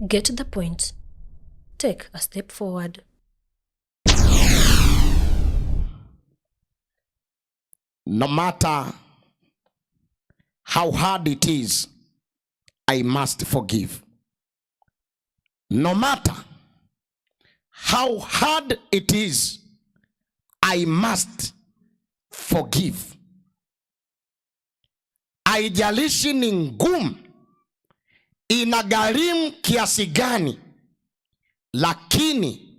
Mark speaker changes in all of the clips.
Speaker 1: Get the point. Take a step forward.
Speaker 2: No matter how hard it is, I must forgive. No matter how hard it is, I must forgive. Haijalishi ni ngumu, inagharimu kiasi gani, lakini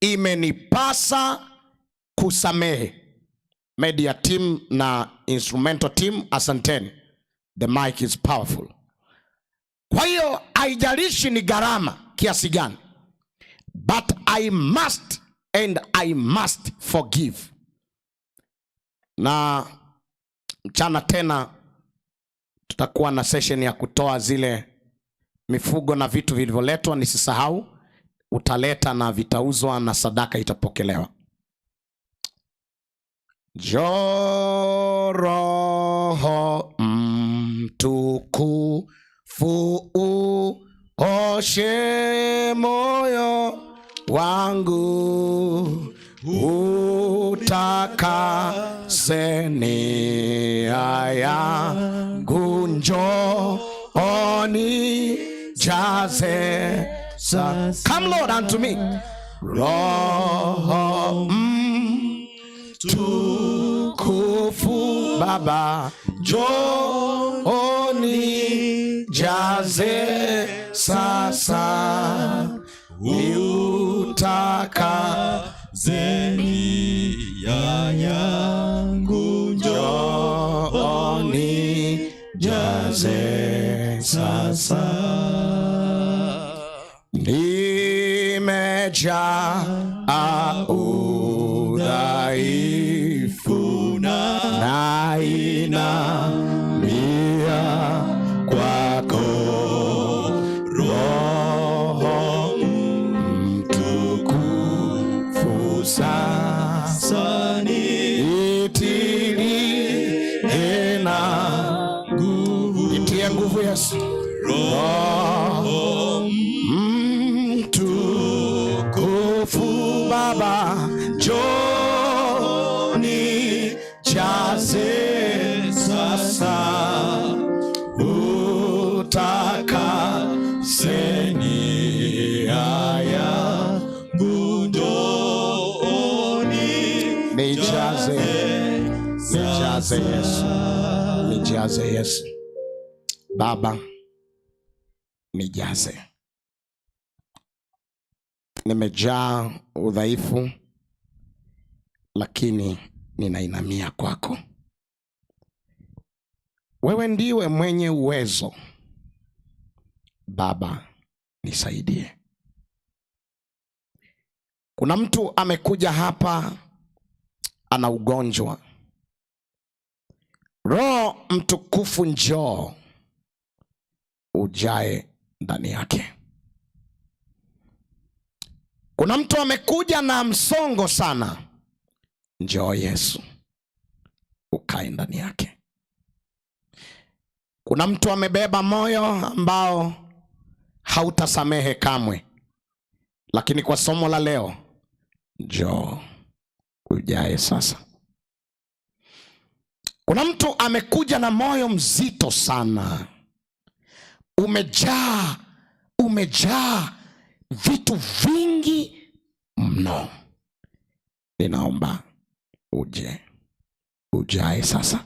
Speaker 2: imenipasa kusamehe. Media team na instrumental team, asanteni. The mic is powerful. Kwa hiyo haijalishi ni gharama kiasi gani, but I must and I must forgive. Na mchana tena tutakuwa na session ya kutoa zile mifugo na vitu vilivyoletwa. Nisisahau, utaleta na vitauzwa na sadaka itapokelewa. Njoo Roho Mtukufu, uoshe moyo wangu, utakase nia yangu, njoo unijaze sasa. Come Lord unto me. Roho Mtukufu Baba, njoo unijaze sasa, niutakase
Speaker 3: nia yangu,
Speaker 2: njoo unijaze sasa, nimejaa udhaifu na nainamia kwako, Roho Mtukufu, sasa nitilie na
Speaker 3: nguvu,
Speaker 2: nitie nguvu Yesu, Roho Mtukufu Baba, njoo unijaze sasa, utakase nia
Speaker 3: yangu, njoo
Speaker 2: nijaze, nijaze Yesu, nijaze Yesu. Baba, nijaze. Nimejaa udhaifu, lakini ninainamia kwako. Wewe ndiwe mwenye uwezo. Baba, nisaidie. Kuna mtu amekuja hapa ana ugonjwa. Roho Mtukufu njoo ujae ndani yake. Kuna mtu amekuja na msongo sana, njoo Yesu ukae ndani yake. Kuna mtu amebeba moyo ambao hautasamehe kamwe, lakini kwa somo la leo, njoo ujae sasa. Kuna mtu amekuja na moyo mzito sana, umejaa vitu vingi mno. Ninaomba uje ujae sasa.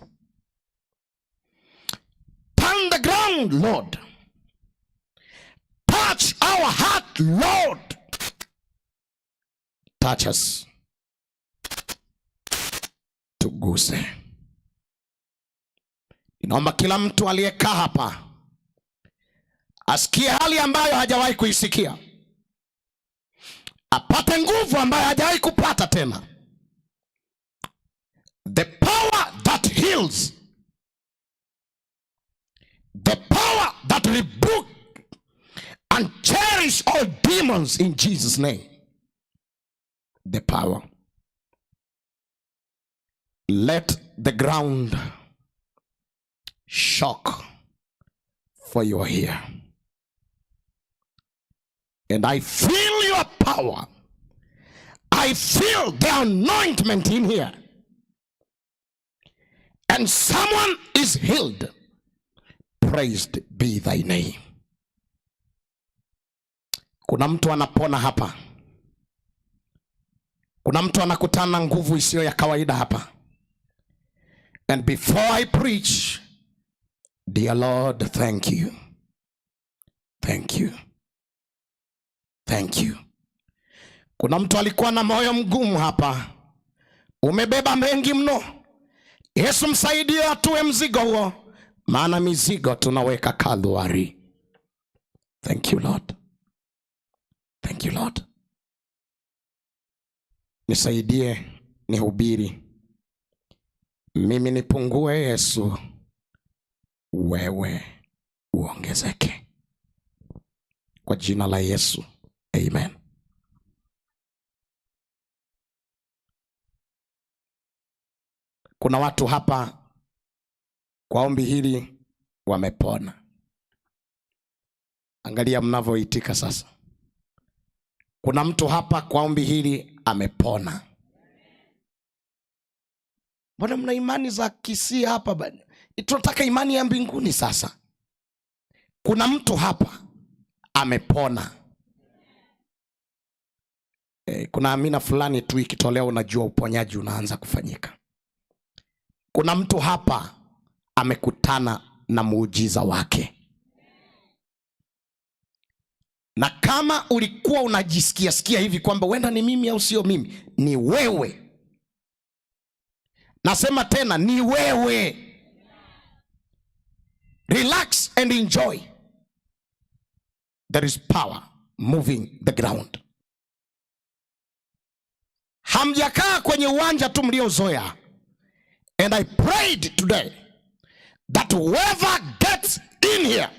Speaker 2: Turn the ground, Lord. Touch our heart, Lord. Touch us. Tuguse. Ninaomba kila mtu aliyekaa hapa asikie hali ambayo hajawahi kuisikia, apate nguvu ambayo hajawahi kupata tena. The power that heals, the power that rebuke and cherish all demons in Jesus' name. The power. Let the ground shock, for you are here. And I feel your power. I feel the anointment in here. And someone is healed. Praised be thy name. Kuna mtu anapona hapa. Kuna mtu anakutana na nguvu isiyo ya kawaida hapa. And before I preach, dear Lord, thank you. Thank you. Thank you. Kuna mtu alikuwa na moyo mgumu hapa, umebeba mengi mno. Yesu msaidie atue mzigo huo, maana mizigo tunaweka Kalvari. Thank you, Lord. Thank you, Lord. Nisaidie nihubiri, mimi nipungue, Yesu, wewe uongezeke. Kwa jina la Yesu, amen. Kuna watu hapa kwa ombi hili wamepona. Angalia mnavyoitika sasa. Kuna mtu hapa kwa ombi hili amepona. Mbona mna imani za Kisii hapa bana? Tunataka imani ya mbinguni sasa. Kuna mtu hapa amepona. Kuna amina fulani tu ikitolewa, unajua uponyaji unaanza kufanyika. Kuna mtu hapa amekutana na muujiza wake. Na kama ulikuwa unajisikia sikia hivi kwamba huenda ni mimi au sio mimi, ni wewe. Nasema tena, ni wewe. Relax and enjoy. There is power moving the ground. Hamjakaa kwenye uwanja tu mliozoea. And I prayed today that whoever gets in here,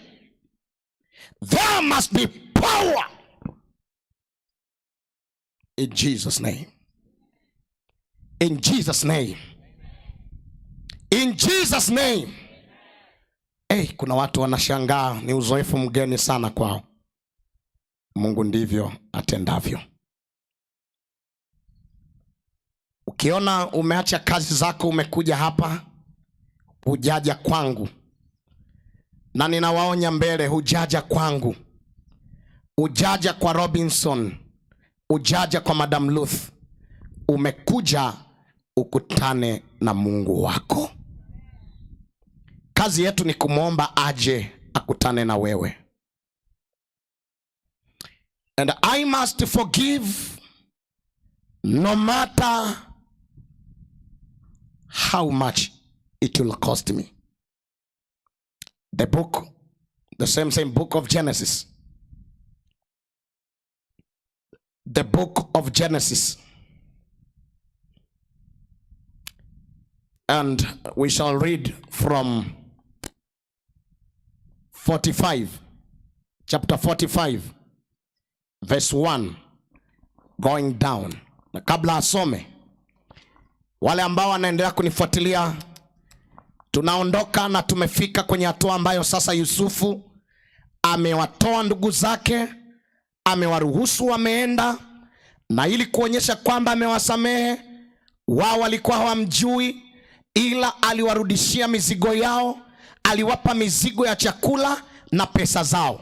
Speaker 2: there must be power. In Jesus' name. In Jesus' name. In Jesus' name. Hey, kuna watu wanashangaa, ni uzoefu mgeni sana kwao. Mungu ndivyo atendavyo. Ukiona umeacha kazi zako umekuja hapa, hujaja kwangu. Na ninawaonya mbele, hujaja kwangu. Hujaja kwa Robinson, hujaja kwa Madam Ruth. Umekuja ukutane na Mungu wako. Kazi yetu ni kumwomba aje akutane na wewe. And I must forgive no matter how much it will cost me. The book, the same book of Genesis. The book of Genesis. And we shall read from 45, chapter 45, verse 1, going down. Na kabla asome, wale ambao wanaendelea kunifuatilia, tunaondoka na tumefika kwenye hatua ambayo sasa Yusufu amewatoa ndugu zake, amewaruhusu wameenda, na ili kuonyesha kwamba amewasamehe, wao walikuwa hawamjui, ila aliwarudishia mizigo yao, aliwapa mizigo ya chakula na pesa zao.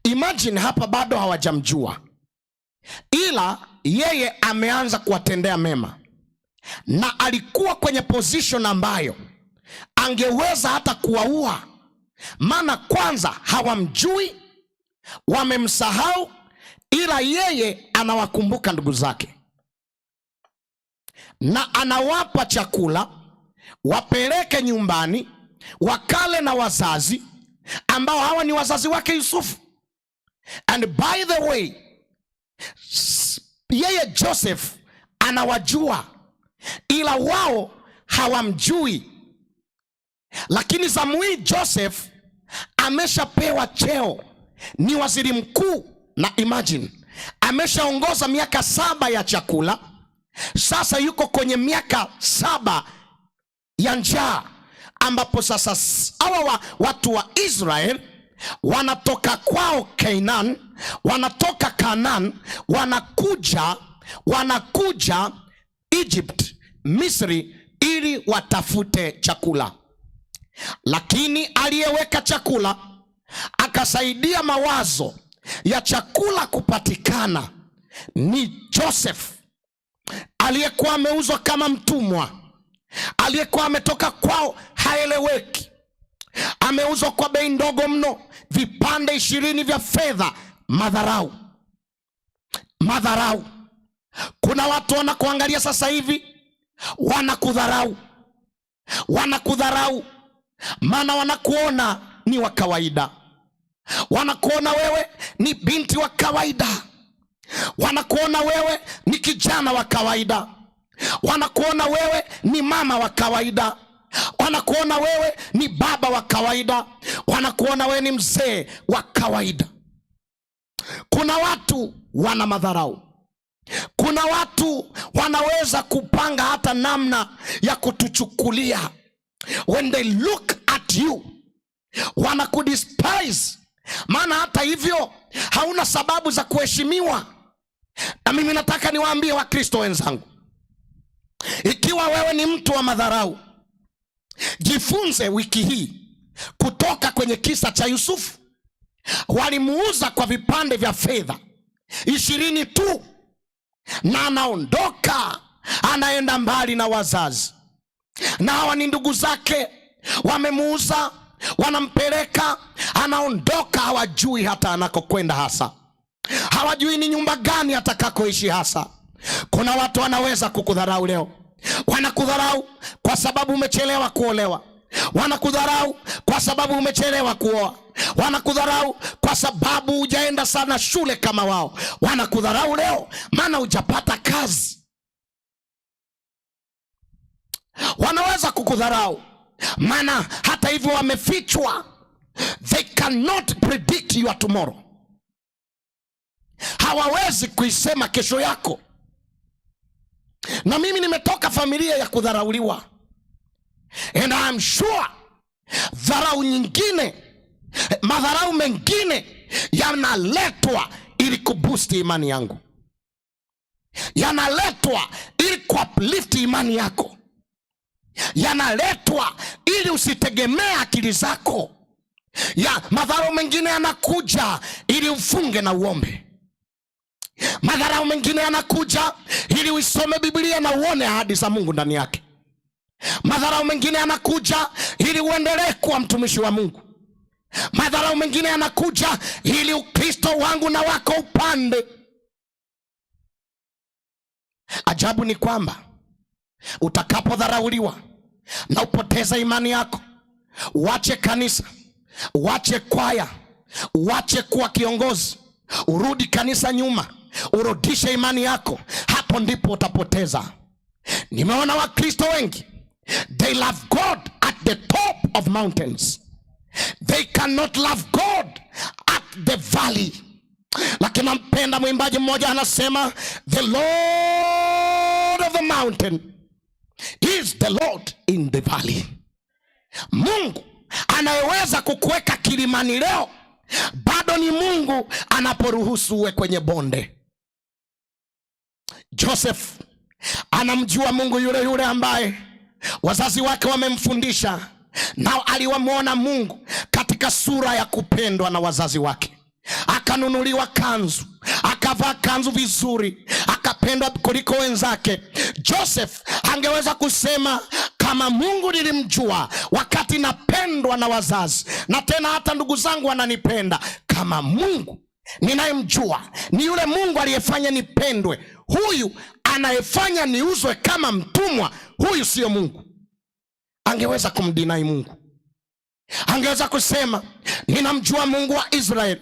Speaker 2: Imagine hapa bado hawajamjua, ila yeye ameanza kuwatendea mema. Na alikuwa kwenye position ambayo angeweza hata kuwaua, maana kwanza hawamjui, wamemsahau, ila yeye anawakumbuka ndugu zake na anawapa chakula wapeleke nyumbani wakale na wazazi ambao hawa ni wazazi wake Yusufu. And by the way, yeye Joseph anawajua, ila wao hawamjui. Lakini zamu hii Joseph ameshapewa cheo, ni waziri mkuu, na imagine ameshaongoza miaka 7 ya chakula. Sasa yuko kwenye miaka 7 ya njaa, ambapo sasa hawa watu wa Israel Wanatoka kwao Canaan, wanatoka Canaan, wanakuja Egypt, Misri, ili watafute chakula. Lakini aliyeweka chakula akasaidia mawazo ya chakula kupatikana ni Joseph, aliyekuwa ameuzwa kama mtumwa, aliyekuwa ametoka kwao haeleweki, ameuzwa kwa bei ndogo mno, vipande 20 vya fedha. Madharau, madharau. Kuna watu wanakuangalia sasa hivi wanakudharau, wanakudharau, maana wanakuona ni wa kawaida, wanakuona wewe ni binti wa kawaida, wanakuona wewe ni kijana wa kawaida, wanakuona wewe ni mama wa kawaida, wanakuona wewe ni baba wa kawaida, wanakuona wewe ni mzee wa kawaida. Kuna watu wana madharau. Kuna watu wanaweza kupanga hata namna ya kutuchukulia. When they look at you, wanakudespise, maana hata hivyo hauna sababu za kuheshimiwa. Na mimi nataka niwaambie Wakristo wenzangu, ikiwa wewe ni mtu wa madharau, jifunze wiki hii kutoka kwenye kisa cha Yusufu. Walimuuza kwa vipande vya fedha 20 tu, na anaondoka anaenda mbali na wazazi, na hawa ni ndugu zake, wamemuuza, wanampeleka, anaondoka, hawajui hata anakokwenda hasa, hawajui ni nyumba gani atakakoishi hasa. Kuna watu wanaweza kukudharau leo, wanakudharau kwa sababu umechelewa kuolewa, wanakudharau kwa sababu umechelewa kuoa, wanakudharau kwa sababu hujaenda sana shule kama wao, wanakudharau leo maana hujapata kazi. Wanaweza kukudharau maana hata hivyo wamefichwa. They cannot predict your tomorrow. Hawawezi kuisema kesho yako. Na mimi nimetoka familia ya kudharauliwa, and I am sure dharau nyingine, madharau mengine yanaletwa ili kuboost imani yangu, yanaletwa ili kuuplift imani yako, yanaletwa ili usitegemee akili zako. Ya madharau mengine yanakuja ili ufunge na uombe. Madharau mengine yanakuja ili uisome Biblia na uone ahadi za Mungu ndani yake. Madharau mengine yanakuja ili uendelee kuwa mtumishi wa Mungu. Madharau mengine yanakuja ili Ukristo wangu na wako upande. Ajabu ni kwamba utakapodharauliwa na upoteza imani yako, uache kanisa, uache kwaya, uache kuwa kiongozi, urudi kanisa nyuma, urudishe imani yako, hapo ndipo utapoteza. Nimeona Wakristo wengi, they love God at the top of mountains, they cannot love God at the valley. Lakini nampenda mwimbaji mmoja anasema, the Lord of the mountain is the Lord in the valley. Mungu anayeweza kukuweka kilimani leo bado ni Mungu anaporuhusu uwe kwenye bonde. Joseph anamjua Mungu yule yule ambaye wazazi wake wamemfundisha, na aliwamwona Mungu katika sura ya kupendwa na wazazi wake. Akanunuliwa kanzu, akavaa kanzu vizuri, akapendwa kuliko wenzake. Joseph angeweza kusema, kama Mungu nilimjua wakati napendwa na wazazi, na tena hata ndugu zangu wananipenda, kama Mungu ninayemjua ni yule Mungu aliyefanya nipendwe, huyu anayefanya niuzwe kama mtumwa, huyu siyo Mungu. Angeweza kumdinai Mungu, angeweza kusema ninamjua Mungu wa Israeli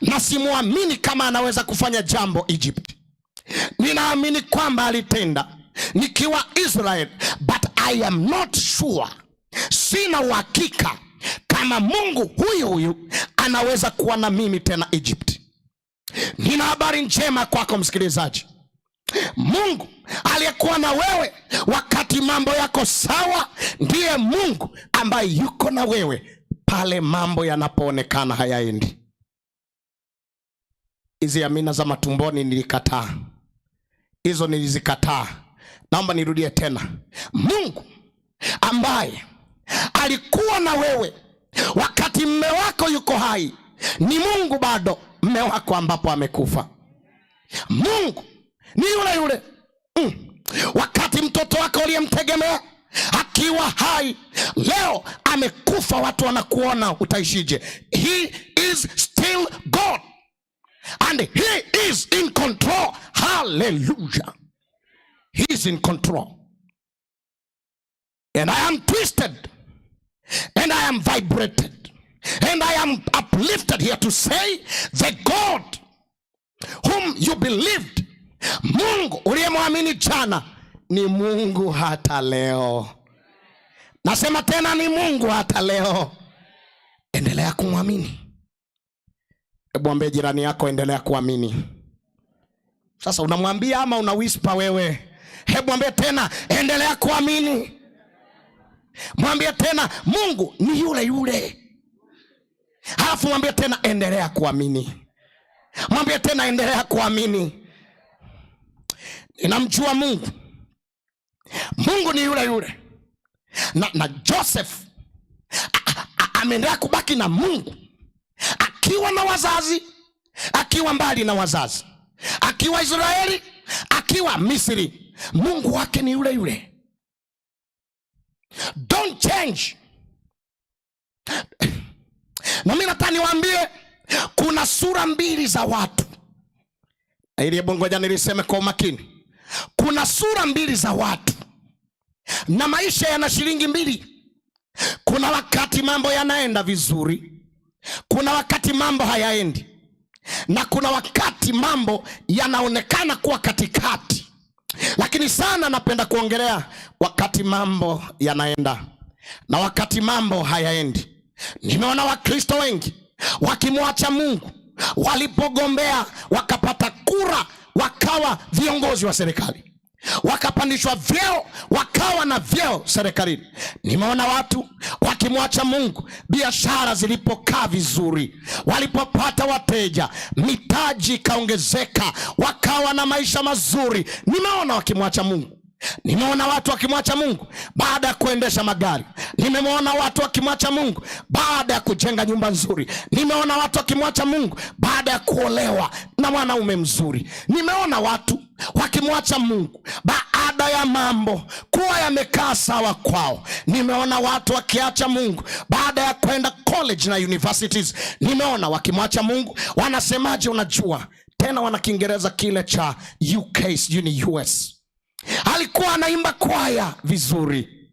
Speaker 2: na simuamini kama anaweza kufanya jambo Egypt. Ninaamini kwamba alitenda nikiwa Israel, but I am not sure, sina uhakika kama Mungu huyu huyu anaweza kuwa na mimi tena Egypt. Nina habari njema kwako msikilizaji. Mungu aliyekuwa na wewe wakati mambo yako sawa, ndiye Mungu ambaye yuko na wewe Pale mambo yanapoonekana hayaendi. Hizi amina za matumboni nilikataa, hizo nilizikataa. Naomba nirudie tena. Mungu ambaye alikuwa na wewe wakati mme wako yuko hai ni Mungu bado mme wako ambapo amekufa. Mungu ni yule yule. Wakati mtoto wako uliyemtegemea akiwa hai, leo amekufa, watu wanakuona, utaishije? He is still God and he is in control. Hallelujah. He is in control. And I am twisted and I am vibrated and I am uplifted here to say the God whom you believed, Mungu uliyemwamini jana ni Mungu hata leo. Nasema tena ni Mungu hata leo. Endelea kumwamini. Hebu mwambie jirani yako, endelea kuamini. Sasa unamwambia ama una whisper wewe? Hebu mwambie tena, endelea kuamini. Mwambie tena, Mungu ni yule yule. Halafu mwambie tena, endelea kuamini. Mwambie tena, endelea kuamini. Ninamjua Mungu. Mungu ni yule yule. Na Joseph ameendelea kubaki na Mungu akiwa na wazazi, akiwa mbali na wazazi, akiwa Israeli, akiwa Misri, Mungu wake ni yule yule. Don't change. Na mimi nataka niwaambie kuna sura mbili za watu. Na ili hebu ngoja niliseme kwa umakini. Kuna sura mbili za watu na maisha yana shilingi mbili. Kuna wakati mambo yanaenda vizuri, kuna wakati mambo hayaendi, na kuna wakati mambo yanaonekana kuwa katikati. Lakini sana napenda kuongelea wakati mambo yanaenda na wakati mambo hayaendi. Nimeona Wakristo wengi wakimwacha Mungu, walipogombea wakapata kura, wakawa viongozi wa serikali, wakapandishwa vyeo, wakawa na vyeo serikalini. Nimeona watu wakimwacha Mungu, biashara zilipokaa vizuri, walipopata wateja, mitaji ikaongezeka, wakawa na maisha mazuri. Nimeona wakimwacha Mungu. Nimeona watu wakimwacha Mungu baada ya kuendesha magari. Nimeona watu wakimwacha Mungu baada ya kujenga nyumba nzuri. Nimeona watu wakimwacha Mungu baada ya kuolewa na mwanaume mzuri. Nimeona watu wakimwacha Mungu baada ya mambo kuwa yamekaa sawa kwao. Nimeona watu wakiacha Mungu baada ya kwenda college na universities. Nimeona wakimwacha Mungu wanasemaje? Unajua tena wana Kiingereza kile cha UK, sijui ni US. Alikuwa anaimba kwaya vizuri,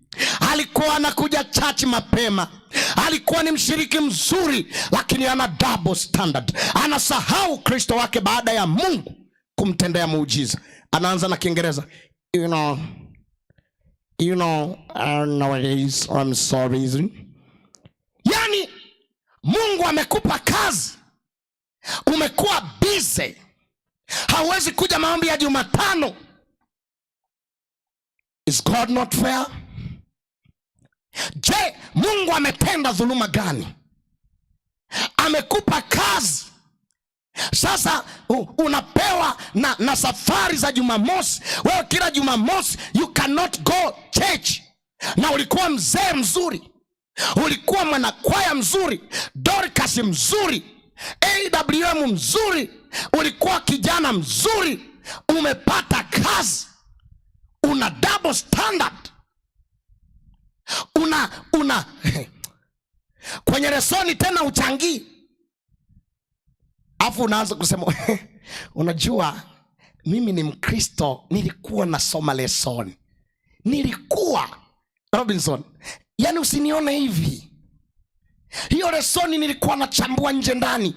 Speaker 2: alikuwa anakuja church mapema, alikuwa ni mshiriki mzuri, lakini ana double standard. Anasahau Kristo wake baada ya Mungu kumtendea muujiza. Anaanza na Kiingereza, nowadays I'm so busy. Yani Mungu amekupa kazi, umekuwa busy, hauwezi kuja maombi ya Jumatano. Is God not fair? Je, Mungu ametenda dhuluma gani? Amekupa kazi, sasa unapewa na safari za Jumamosi. Wewe kila Jumamosi you cannot go church, na ulikuwa mzee mzuri, ulikuwa mwanakwaya mzuri, Dorcas mzuri, AWM mzuri, ulikuwa kijana mzuri, umepata kazi, una double standard, una kwenye lesoni tena uchangii, afu unaanza kusema unajua mimi ni Mkristo, nilikuwa nasoma lesoni, nilikuwa Robinson, yani usinione hivi, hiyo lesoni nilikuwa nachambua nje ndani,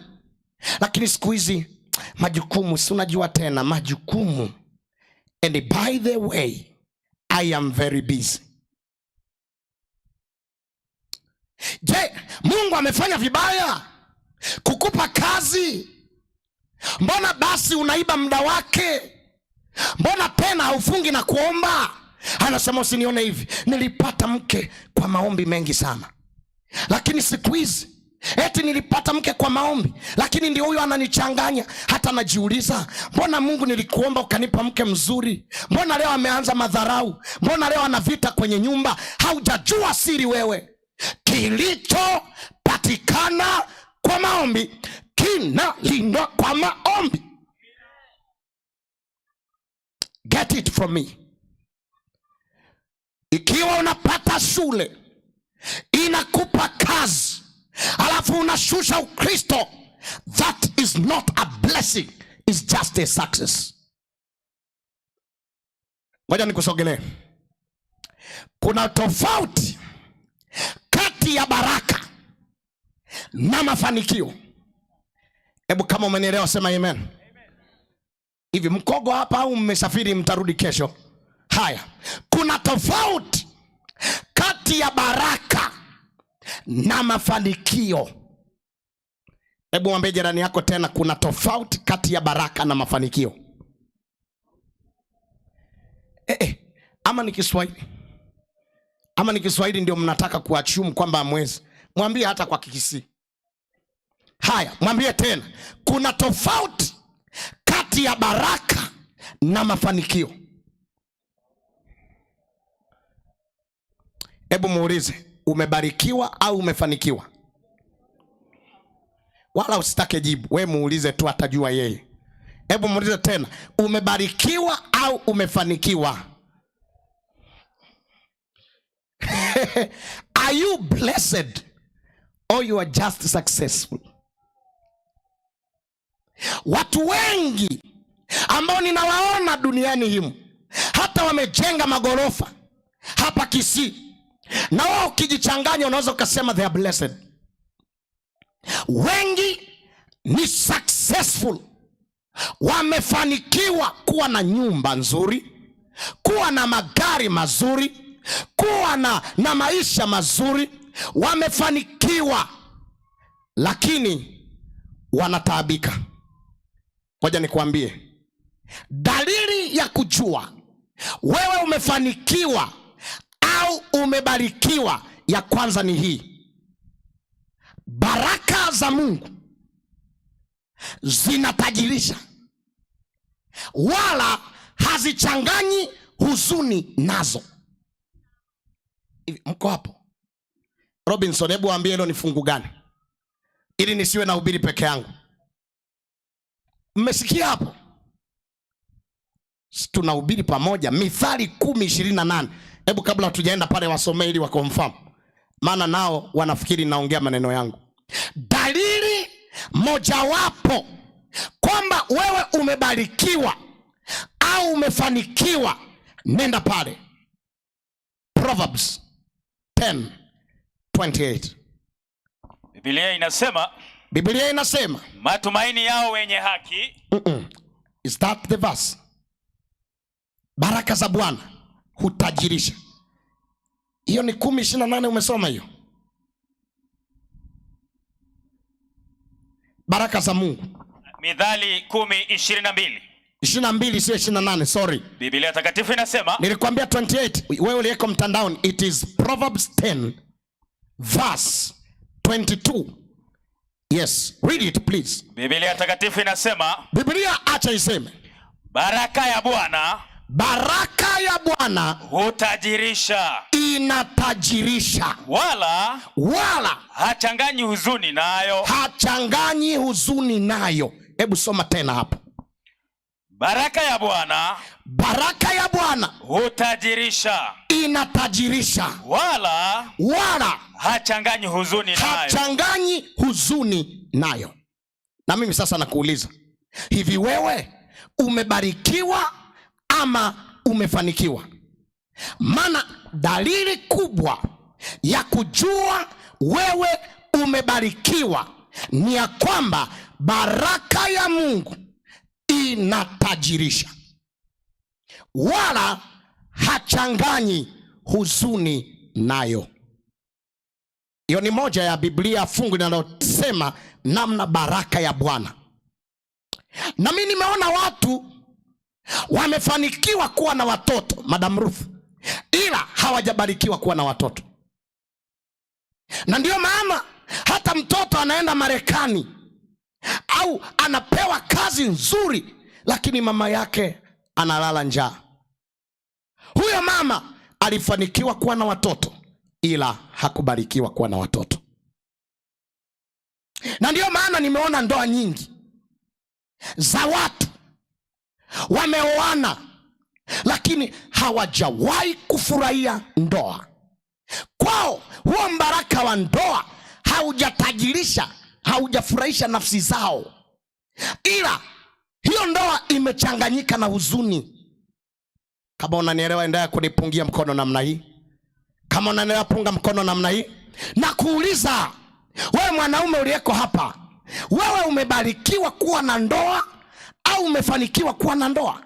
Speaker 2: lakini siku hizi majukumu, si unajua tena majukumu. And by the way, I am very busy. Je, Mungu amefanya vibaya kukupa kazi? Mbona basi unaiba muda wake? Mbona tena haufungi na kuomba? Anasema usinione hivi, nilipata mke kwa maombi mengi sana. Lakini siku hizi eti nilipata mke kwa maombi, lakini ndio huyo ananichanganya. Hata najiuliza, mbona Mungu nilikuomba ukanipa mke mzuri, mbona leo ameanza madharau, mbona leo ana vita kwenye nyumba? Haujajua siri wewe. Kilichopatikana kwa maombi kinalindwa kwa maombi. Get it from me. Ikiwa unapata shule inakupa kazi alafu unashusha Ukristo, that is not a blessing, is just a success. Ngoja nikusogelee. Kuna tofauti kati ya baraka na mafanikio. Hebu kama umenielewa sema amen. Hivi mkogo hapa au mmesafiri mtarudi kesho? Haya, kuna tofauti kati ya baraka na mafanikio. Hebu mwambie jirani yako tena, kuna tofauti kati ya baraka na mafanikio. Ama ni Kiswahili? Ama ni Kiswahili ndio mnataka kuachumu kwamba hamwezi? Mwambie hata kwa Kikisii. Haya, mwambie tena, kuna tofauti kati ya baraka na mafanikio. Hebu muulize, umebarikiwa au umefanikiwa? Wala usitake jibu, we muulize tu, atajua yeye. Hebu muulize tena, umebarikiwa au umefanikiwa? Are you blessed or you are just successful? Watu wengi ambao ninawaona duniani himu, hata wamejenga magorofa hapa Kisii, na wao ukijichanganya unaweza ukasema they are blessed. Wengi ni successful, wamefanikiwa kuwa na nyumba nzuri, kuwa na magari mazuri, kuwa na maisha mazuri, wamefanikiwa, lakini wanataabika. Ngoja nikuambie dalili ya kujua wewe umefanikiwa au umebarikiwa. Ya kwanza ni hii: baraka za Mungu zinatajirisha, wala hazichanganyi huzuni nazo. Hivi, mko hapo? Robinson, hebu waambie hilo ni fungu gani, ili nisiwe na hubiri peke yangu. Mmesikia hapo? Tunahubiri pamoja. Mithali 10:28. Hebu kabla hatujaenda pale wasomee ili wakonfirm, maana nao wanafikiri naongea maneno yangu. Dalili mojawapo kwamba wewe umebarikiwa au umefanikiwa, nenda pale Proverbs 10:28.
Speaker 4: Biblia inasema,
Speaker 2: Biblia inasema,
Speaker 4: matumaini yao wenye haki.
Speaker 2: Is that the verse? Baraka za Bwana hutajirisha. Hiyo ni 10:28, umesoma hiyo? Baraka za Mungu.
Speaker 4: Mithali 10:22.
Speaker 2: 22 sio 28, sorry.
Speaker 4: Biblia takatifu inasema,
Speaker 2: Nilikwambia 28, wewe uliyeko mtandaoni, it is Proverbs 10 verse 22. Yes, read it please.
Speaker 4: Biblia takatifu inasema,
Speaker 2: Biblia acha iseme,
Speaker 4: baraka ya Bwana
Speaker 2: baraka ya Bwana
Speaker 4: hutajirisha,
Speaker 2: inatajirisha,
Speaker 4: wala
Speaker 2: wala
Speaker 4: hachanganyi huzuni nayo.
Speaker 2: Hachanganyi huzuni nayo. Hebu soma tena hapo.
Speaker 4: Baraka ya Bwana
Speaker 2: baraka ya Bwana
Speaker 4: hutajirisha,
Speaker 2: inatajirisha,
Speaker 4: wala
Speaker 2: wala
Speaker 4: hachanganyi huzuni nayo.
Speaker 2: Hachanganyi huzuni nayo. Na mimi sasa nakuuliza, hivi wewe umebarikiwa ama umefanikiwa? Maana dalili kubwa ya kujua wewe umebarikiwa ni ya kwamba baraka ya Mungu inatajirisha, wala hachanganyi huzuni nayo. Hiyo ni moja ya Biblia fungu linalosema namna baraka ya Bwana. Na mimi nimeona watu wamefanikiwa kuwa na watoto, Madam Ruth, ila hawajabarikiwa kuwa na watoto. Na ndiyo maana hata mtoto anaenda Marekani au anapewa kazi nzuri, lakini mama yake analala njaa. Huyo mama alifanikiwa kuwa na watoto, ila hakubarikiwa kuwa na watoto. Na ndiyo maana nimeona ndoa nyingi za watu wameoana, lakini hawajawahi kufurahia ndoa. Kwao huo mbaraka wa ndoa haujatajirisha, haujafurahisha nafsi zao, ila hiyo ndoa imechanganyika na huzuni. Kama unanielewa, endelea kunipungia mkono namna hii. Kama unanielewa, punga mkono namna hii. Na kuuliza wewe mwanaume uliyeko hapa, wewe umebarikiwa kuwa na ndoa au umefanikiwa kuwa na ndoa?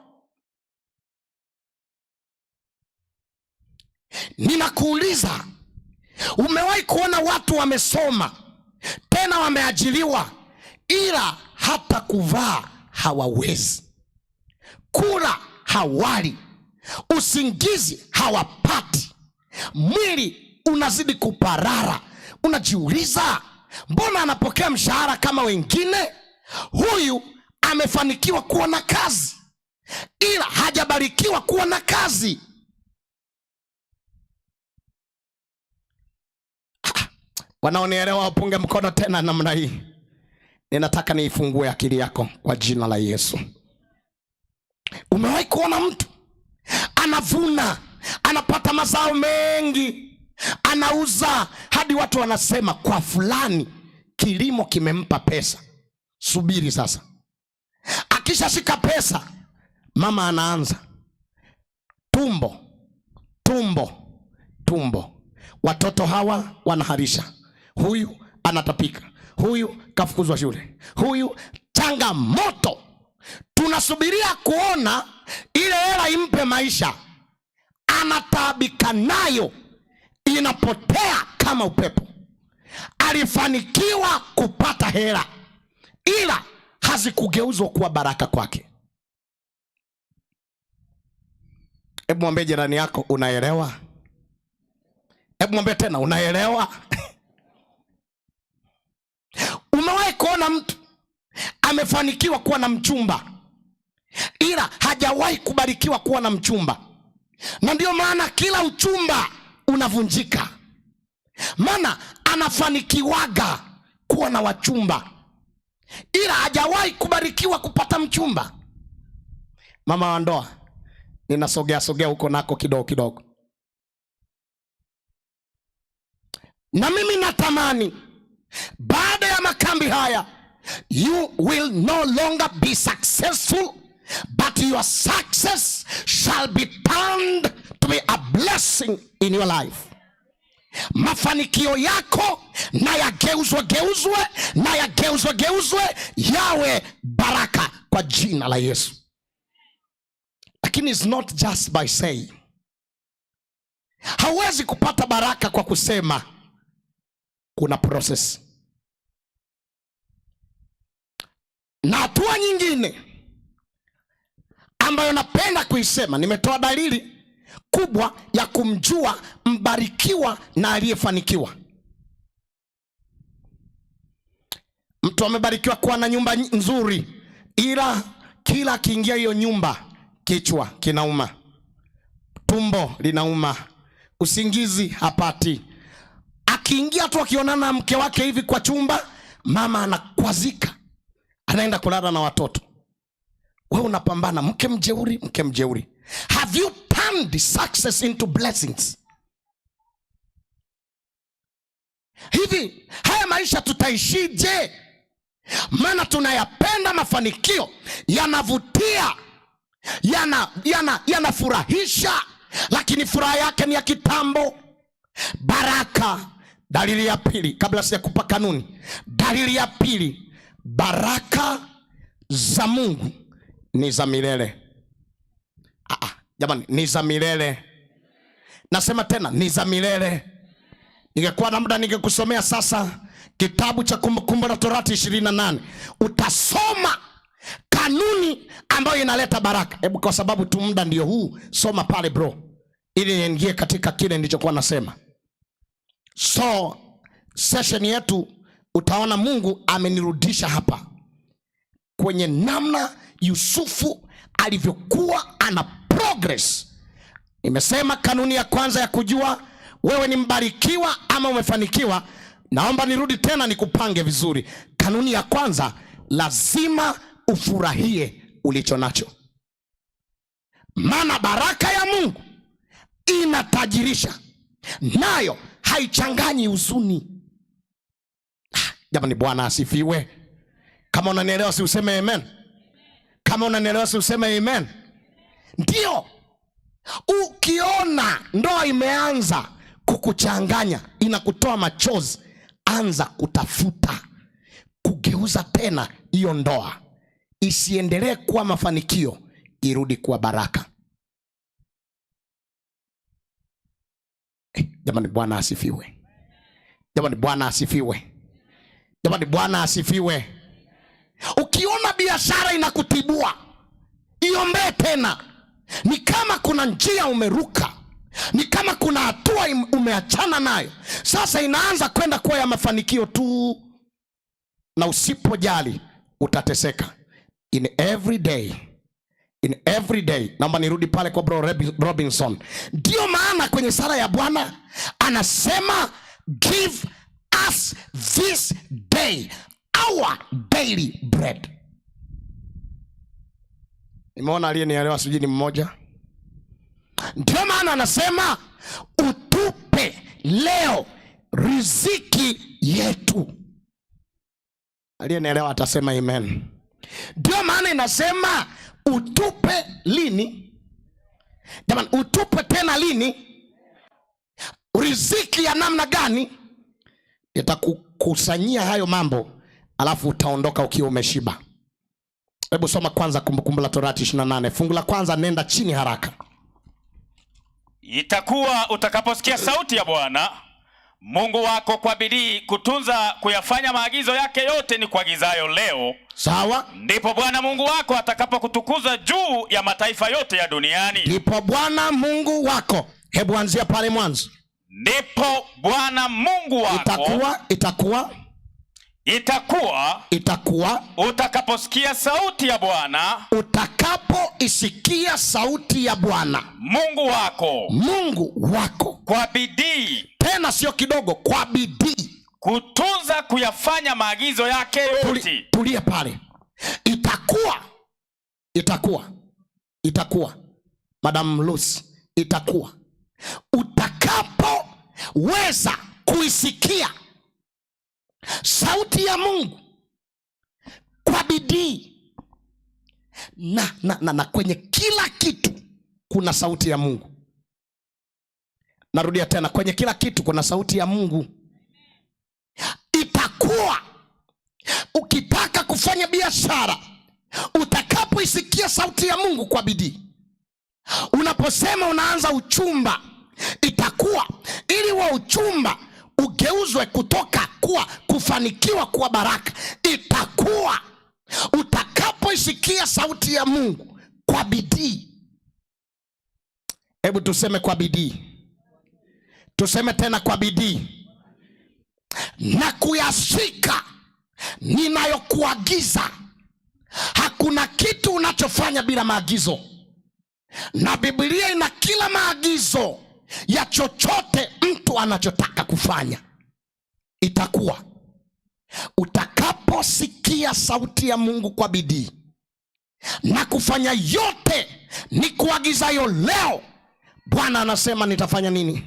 Speaker 2: Ninakuuliza, umewahi kuona watu wamesoma tena wameajiriwa, ila hata kuvaa hawawezi, kula hawali, usingizi hawapati, mwili unazidi kuparara. Unajiuliza, mbona anapokea mshahara kama wengine? Huyu amefanikiwa kuwa na kazi, ila hajabarikiwa kuwa na kazi. Wanaonielewa wapunge mkono tena namna hii. Ninataka niifungue akili yako kwa jina la Yesu. Umewahi kuona mtu anavuna, anapata mazao mengi, anauza hadi watu wanasema kwa fulani kilimo kimempa pesa. Subiri sasa, akishashika pesa, mama anaanza tumbo, tumbo, tumbo. Watoto hawa wanaharisha, huyu anatapika, huyu kafukuzwa shule, huyu changamoto. Tunasubiria kuona ile hela impe maisha, anataabika nayo, inapotea kama upepo. Alifanikiwa kupata hela, ila hazikugeuzwa kuwa baraka kwake. Hebu mwambie jirani yako, unaelewa? Hebu mwambie tena, unaelewa? Umewahi kuona mtu amefanikiwa kuwa na mchumba, ila hajawahi kubarikiwa kuwa na mchumba? Na ndiyo maana kila uchumba unavunjika, maana anafanikiwaga kuwa na wachumba, ila hajawahi kubarikiwa kupata mchumba. Mama wa ndoa, ninasogea sogea huko nako kidogo kidogo. Na mimi natamani baada ya makambi haya, you will no longer be successful, but your success shall be turned to be a blessing in your life. Mafanikio yako na yageuzwe geuzwe na yageuzwe geuzwe yawe baraka kwa jina la Yesu. Lakini it's not just by saying. Hauwezi kupata baraka kwa kusema. Kuna process. Na hatua nyingine ambayo napenda kuisema, nimetoa dalili kubwa ya kumjua mbarikiwa na aliyefanikiwa. Mtu amebarikiwa kuwa na nyumba nzuri, ila kila akiingia hiyo nyumba kichwa kinauma, tumbo linauma, usingizi hapati. Akiingia tu akionana na mke wake hivi kwa chumba, mama anakwazika, anaenda kulala na watoto. Wewe unapambana, mke mjeuri, mke mjeuri. Have you turned success into blessings? Hivi haya maisha tutaishije? Maana tunayapenda mafanikio, yanavutia, yanafurahisha, lakini furaha yake ni ya kitambo. Baraka, dalili ya pili, kabla sijakupa kanuni, dalili ya pili, baraka za Mungu ni za milele. Jamani, ni za milele. Nasema tena, ni za milele. Ningekuwa na muda ningekusomea sasa kitabu cha Kumbukumbu la Torati 28. Utasoma kanuni ambayo inaleta baraka. Hebu kwa sababu tu muda ndio huu, soma pale bro, ili niingie katika kile nilichokuwa nasema. So Session yetu utaona Mungu amenirudisha hapa kwenye namna Yusufu alivyokuwa ana progress. Nimesema kanuni ya kwanza ya kujua wewe ni mbarikiwa ama umefanikiwa. Naomba nirudi tena nikupange vizuri. Kanuni ya kwanza, lazima ufurahie ulicho nacho, maana baraka ya Mungu inatajirisha, nayo haichanganyi huzuni. Jamani, Bwana asifiwe. Kama unanielewa si useme amen. Kama unanielewa si useme amen. Ndio, ukiona ndoa imeanza kukuchanganya, inakutoa machozi, anza kutafuta kugeuza tena hiyo ndoa isiendelee kuwa mafanikio, irudi kuwa baraka. Jamani, Bwana asifiwe. Jamani, Bwana asifiwe. Jamani, Bwana asifiwe. Ukiona biashara inakutibua, iombee tena. Ni kama kuna njia umeruka, ni kama kuna hatua umeachana nayo, sasa inaanza kwenda kuwa ya mafanikio tu, na usipojali utateseka. In every day, in every day. Naomba nirudi pale kwa bro Robinson. Ndio maana kwenye sala ya Bwana anasema give us this day our daily bread. Nimeona aliyenielewa sijui ni mmoja. Ndio maana anasema utupe leo riziki yetu. Aliyenielewa atasema amen. Ndio maana inasema utupe lini? Jamani, utupe tena lini? Riziki ya namna gani? Itakukusanyia hayo mambo, alafu utaondoka ukiwa umeshiba. Hebu soma kwanza Kumbukumbu la Torati 28 fungu la kwanza, nenda chini haraka.
Speaker 4: Itakuwa utakaposikia sauti ya Bwana Mungu wako kwa bidii kutunza kuyafanya maagizo yake yote ni kuagizayo leo,
Speaker 2: Sawa.
Speaker 4: ndipo Bwana Mungu wako atakapokutukuza juu ya mataifa yote ya duniani.
Speaker 2: Ndipo Bwana Mungu wako, hebu anzia pale mwanzo.
Speaker 4: Ndipo Bwana Mungu wako
Speaker 2: Itakuwa, itakuwa,
Speaker 4: itakuwa
Speaker 2: itakuwa
Speaker 4: utakaposikia sauti ya Bwana
Speaker 2: utakapoisikia sauti ya Bwana
Speaker 4: Mungu wako
Speaker 2: Mungu wako,
Speaker 4: kwa bidii
Speaker 2: tena sio kidogo, kwa bidii
Speaker 4: kutunza kuyafanya maagizo yake yote.
Speaker 2: Tulia pale. Itakuwa, itakuwa, itakuwa, Madam Lucy, itakuwa utakapoweza kuisikia sauti ya Mungu kwa bidii na kwenye kila kitu kuna sauti ya Mungu. Narudia tena, kwenye kila kitu kuna sauti ya Mungu. Itakuwa ukitaka kufanya biashara, utakapoisikia sauti ya Mungu kwa bidii, unaposema unaanza uchumba, itakuwa ili wa uchumba ugeuzwe kutoka kuwa kufanikiwa kuwa baraka, itakuwa utakapoisikia sauti ya Mungu kwa bidii. Hebu tuseme kwa bidii, tuseme tena kwa bidii, na kuyashika ninayokuagiza. Hakuna kitu unachofanya bila maagizo, na Biblia ina kila maagizo ya chochote mtu anachotaka kufanya. Itakuwa utakaposikia sauti ya Mungu kwa bidii na kufanya yote nikuagizayo leo. Bwana anasema nitafanya nini?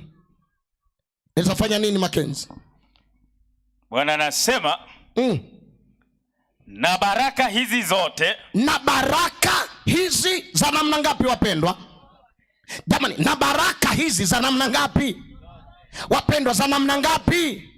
Speaker 2: Nitafanya nini, Makenzi?
Speaker 4: Bwana anasema na baraka hizi zote,
Speaker 2: Na baraka hizi za namna ngapi, wapendwa? Jamani, na baraka hizi za namna ngapi, wapendwa? Za namna ngapi?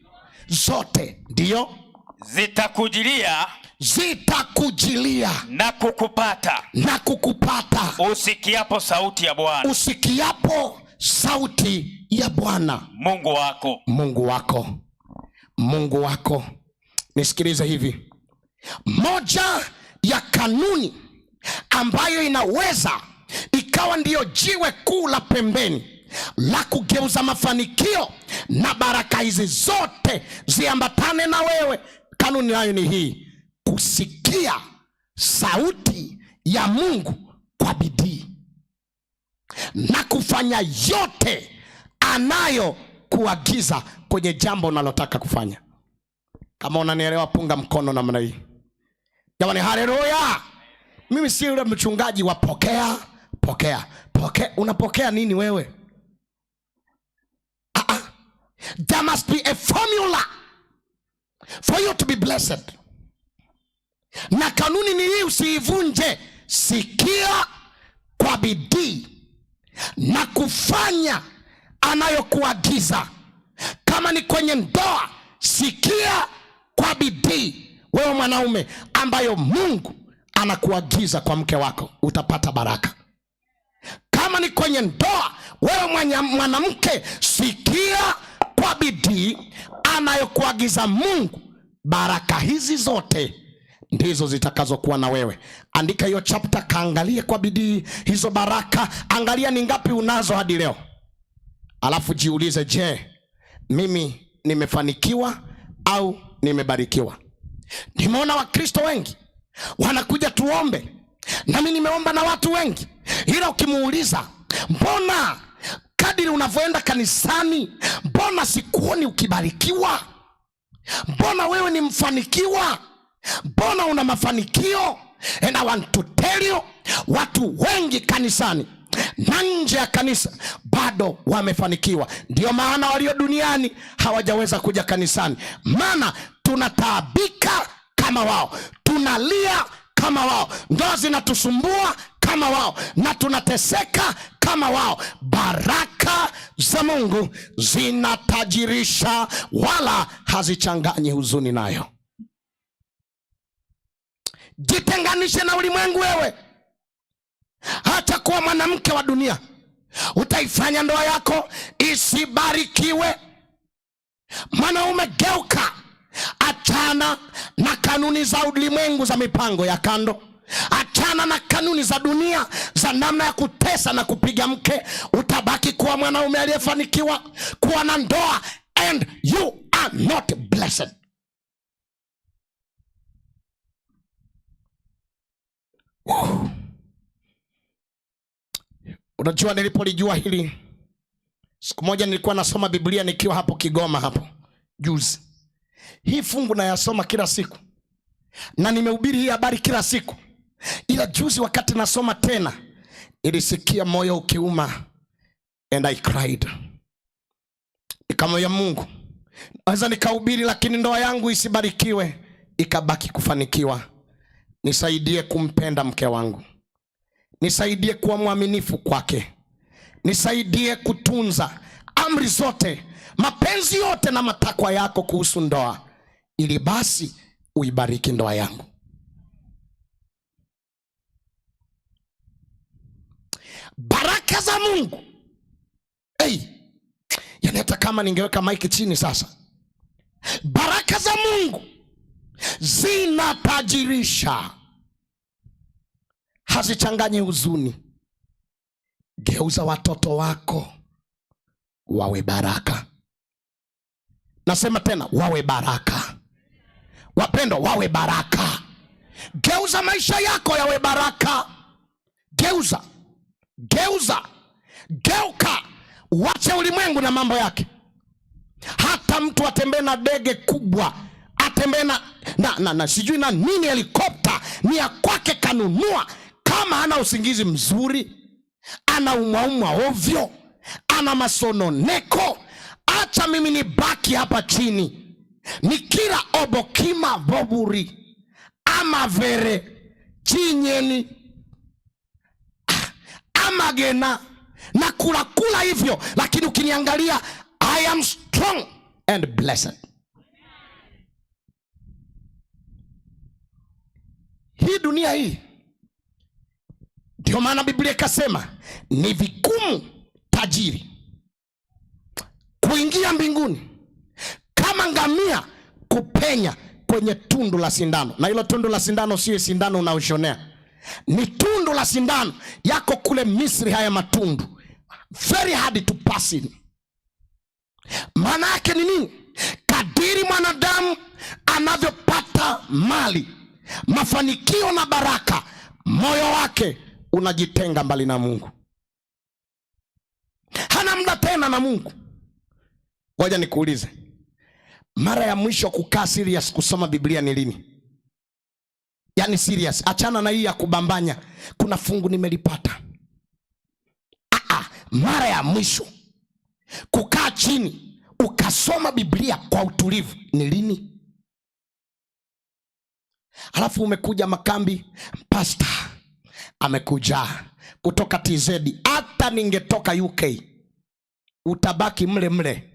Speaker 2: Zote ndio
Speaker 4: zitakujilia
Speaker 2: zitakujilia
Speaker 4: na kukupata
Speaker 2: na kukupata
Speaker 4: usikiapo sauti ya Bwana
Speaker 2: usikiapo sauti ya Bwana
Speaker 4: Mungu wako.
Speaker 2: Mungu wako. Mungu wako. Nisikilize hivi, moja ya kanuni ambayo inaweza ikawa ndiyo jiwe kuu la pembeni la kugeuza mafanikio na baraka hizi zote ziambatane na wewe, kanuni nayo ni hii: kusikia sauti ya Mungu kwa bidii na kufanya yote anayokuagiza kwenye jambo unalotaka kufanya. Kama unanielewa, punga mkono namna hii. Jamani, haleluya! Mimi si yule mchungaji wa pokea pokea pokea. Unapokea nini wewe? Ah, ah. There must be a formula for you to be blessed. Na kanuni ni hii, usiivunje. Sikia kwa bidii na kufanya anayokuagiza. Kama ni kwenye ndoa, sikia kwa bidii wewe mwanaume, ambayo Mungu anakuagiza kwa mke wako, utapata baraka. Kama ni kwenye ndoa, wewe mwanamke, sikia kwa bidii anayokuagiza Mungu. Baraka hizi zote ndizo zitakazokuwa na wewe. Andika hiyo chapter, kaangalie kwa bidii hizo baraka, angalia ni ngapi unazo hadi leo, alafu jiulize, je, mimi nimefanikiwa au nimebarikiwa? Nimeona Wakristo wengi wanakuja tuombe, nami nimeomba na watu wengi, ila ukimuuliza, mbona kadiri unavyoenda kanisani, mbona sikuoni ukibarikiwa? Mbona wewe ni mfanikiwa? Mbona una mafanikio? And I want to tell you, watu wengi kanisani na nje ya kanisa bado wamefanikiwa. Ndio maana walio duniani hawajaweza kuja kanisani, maana tunataabika kama wao, tunalia kama wao, ndoa zinatusumbua kama wao, na tunateseka kama wao. Baraka za Mungu zinatajirisha, wala hazichanganyi huzuni nayo. Jitenganishe na ulimwengu wewe, acha kuwa mwanamke wa dunia. Utaifanya ndoa yako isibarikiwe. Mwanaume, geuka, achana na kanuni za ulimwengu za mipango ya kando, achana na kanuni za dunia za namna ya kutesa na kupiga mke. Utabaki kuwa mwanaume aliyefanikiwa kuwa na ndoa, and you are not blessed. Whew. Unajua, nilipolijua hili siku moja nilikuwa nasoma Biblia nikiwa hapo Kigoma hapo juzi. Hii fungu nayasoma kila siku na nimehubiri hii habari kila siku, ila juzi wakati nasoma tena nilisikia moyo ukiuma, and I cried. Nikamwambia Mungu, naweza nikahubiri lakini ndoa yangu isibarikiwe ikabaki kufanikiwa. Nisaidie kumpenda mke wangu, nisaidie kuwa mwaminifu kwake, nisaidie kutunza amri zote, mapenzi yote na matakwa yako kuhusu ndoa, ili basi uibariki ndoa yangu. Baraka za Mungu. Hey, yani hata kama ningeweka maiki chini sasa, baraka za Mungu zinatajirisha, hazichanganyi huzuni. Geuza watoto wako wawe baraka. Nasema tena, wawe baraka. Wapendwa, wawe baraka. Geuza maisha yako yawe baraka. Geuza, geuza, geuka, wache ulimwengu na mambo yake. Hata mtu atembee na dege kubwa, atembee na sijui na nini, helikopta ni ya kwake kanunua, kama hana usingizi mzuri, anaumwaumwa ovyo, ana masononeko, acha mimi nibaki hapa chini nikila obokima boburi amavere chinyeni amagena na kulakula hivyo, lakini ukiniangalia I am strong and blessed. Hii dunia hii, ndio maana Biblia ikasema ni vigumu tajiri kuingia mbinguni kama ngamia kupenya kwenye tundu la sindano. Na hilo tundu la sindano sio sindano unaoshonea, ni tundu la sindano yako kule Misri. Haya matundu Very hard to pass in. Maana yake ni nini? Kadiri mwanadamu anavyopata mali, mafanikio na baraka, moyo wake unajitenga mbali na Mungu. Hana muda tena na Mungu. Ngoja nikuulize, mara ya mwisho kukaa serious kusoma Biblia ni lini? Yaani serious, achana na hii ya kubambanya, kuna fungu nimelipata. Mara ya mwisho kukaa chini ukasoma Biblia kwa utulivu ni lini? Alafu umekuja makambi, pastor amekuja kutoka TZ. Hata ningetoka UK utabaki mle mle.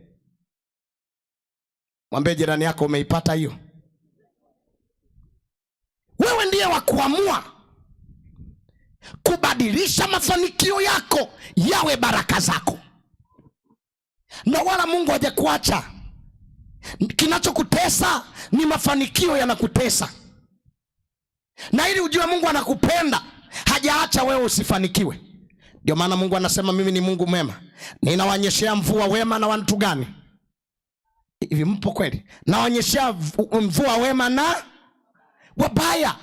Speaker 2: Mwambie jirani yako umeipata hiyo. Wewe ndiye wa kuamua kubadilisha mafanikio yako yawe baraka zako, na wala Mungu hajakuacha. Kinachokutesa ni mafanikio yanakutesa, na ili ujue Mungu anakupenda, hajaacha wewe usifanikiwe. Ndio maana Mungu anasema mimi ni Mungu mwema, ninawanyeshea mvua wema na watu gani? Hivi mpo kweli? Nawanyeshea mvua wema na wabaya.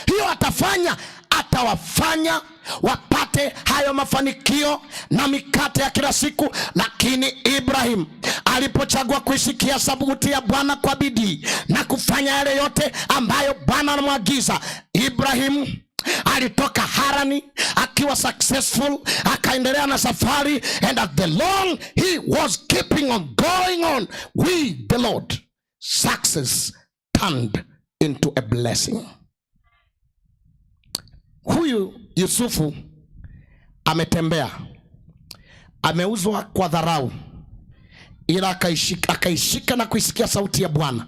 Speaker 2: Hiyo atafanya, atawafanya wapate hayo mafanikio na mikate ya kila siku. Lakini Ibrahim alipochagua kuisikia sauti ya Bwana kwa bidii na kufanya yale yote ambayo Bwana anamwagiza, Ibrahim alitoka Harani akiwa successful, akaendelea na safari, and at the long he was keeping on going on with the Lord, success turned into a blessing. Huyu Yusufu ametembea, ameuzwa kwa dharau, ila akaishika na kuisikia sauti ya Bwana.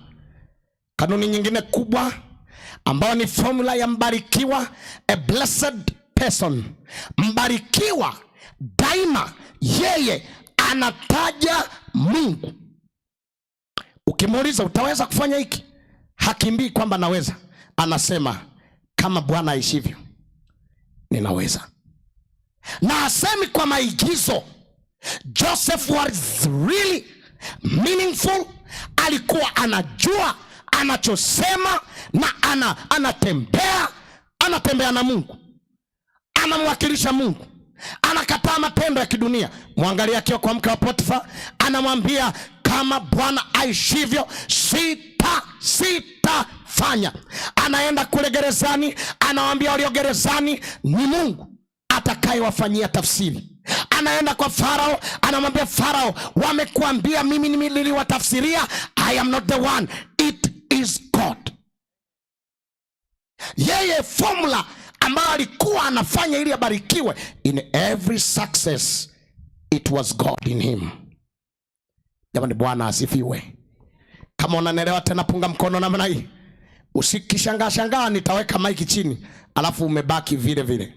Speaker 2: Kanuni nyingine kubwa ambayo ni formula ya mbarikiwa, a blessed person. Mbarikiwa daima yeye anataja Mungu. Ukimuuliza utaweza kufanya hiki, hakimbii kwamba naweza, anasema kama Bwana aishivyo ninaweza. Na hasemi kwa maigizo. Joseph was really meaningful. Alikuwa anajua anachosema na anatembea na Mungu, anamwakilisha Mungu, anakataa matendo ya kidunia. Mwangalie akiwa kwa mke wa Potifa, anamwambia kama Bwana aishivyo sitafanya. Anaenda kule gerezani, anawaambia walio gerezani ni Mungu atakayewafanyia tafsiri. Anaenda kwa Farao, anamwambia Farao, wamekuambia mimi niliwatafsiria, I am not the one, it is God. Yeye formula ambayo alikuwa anafanya ili abarikiwe, in every success it was God in him. Jamani, Bwana asifiwe. Kama unanielewa tena, punga mkono namna hii. Usikishangaa shangaa nitaweka maiki chini alafu umebaki vile vile.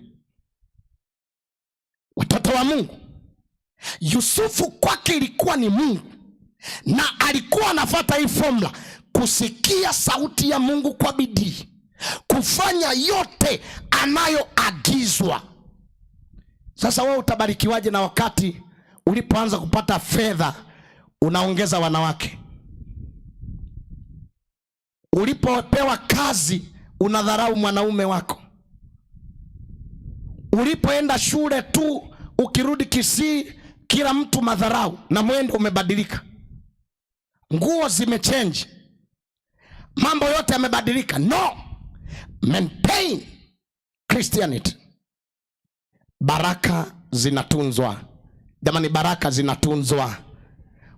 Speaker 2: Watoto wa Mungu, Yusufu kwake ilikuwa ni Mungu, na alikuwa anafuata hii formula: kusikia sauti ya Mungu kwa bidii, kufanya yote anayoagizwa. Sasa wewe utabarikiwaje na wakati ulipoanza kupata fedha unaongeza wanawake? Ulipopewa kazi unadharau mwanaume wako. Ulipoenda shule tu ukirudi Kisii kila mtu madharau, na mwendo umebadilika, nguo zimechange, mambo yote yamebadilika. No, maintain Christianity. Baraka zinatunzwa jamani, baraka zinatunzwa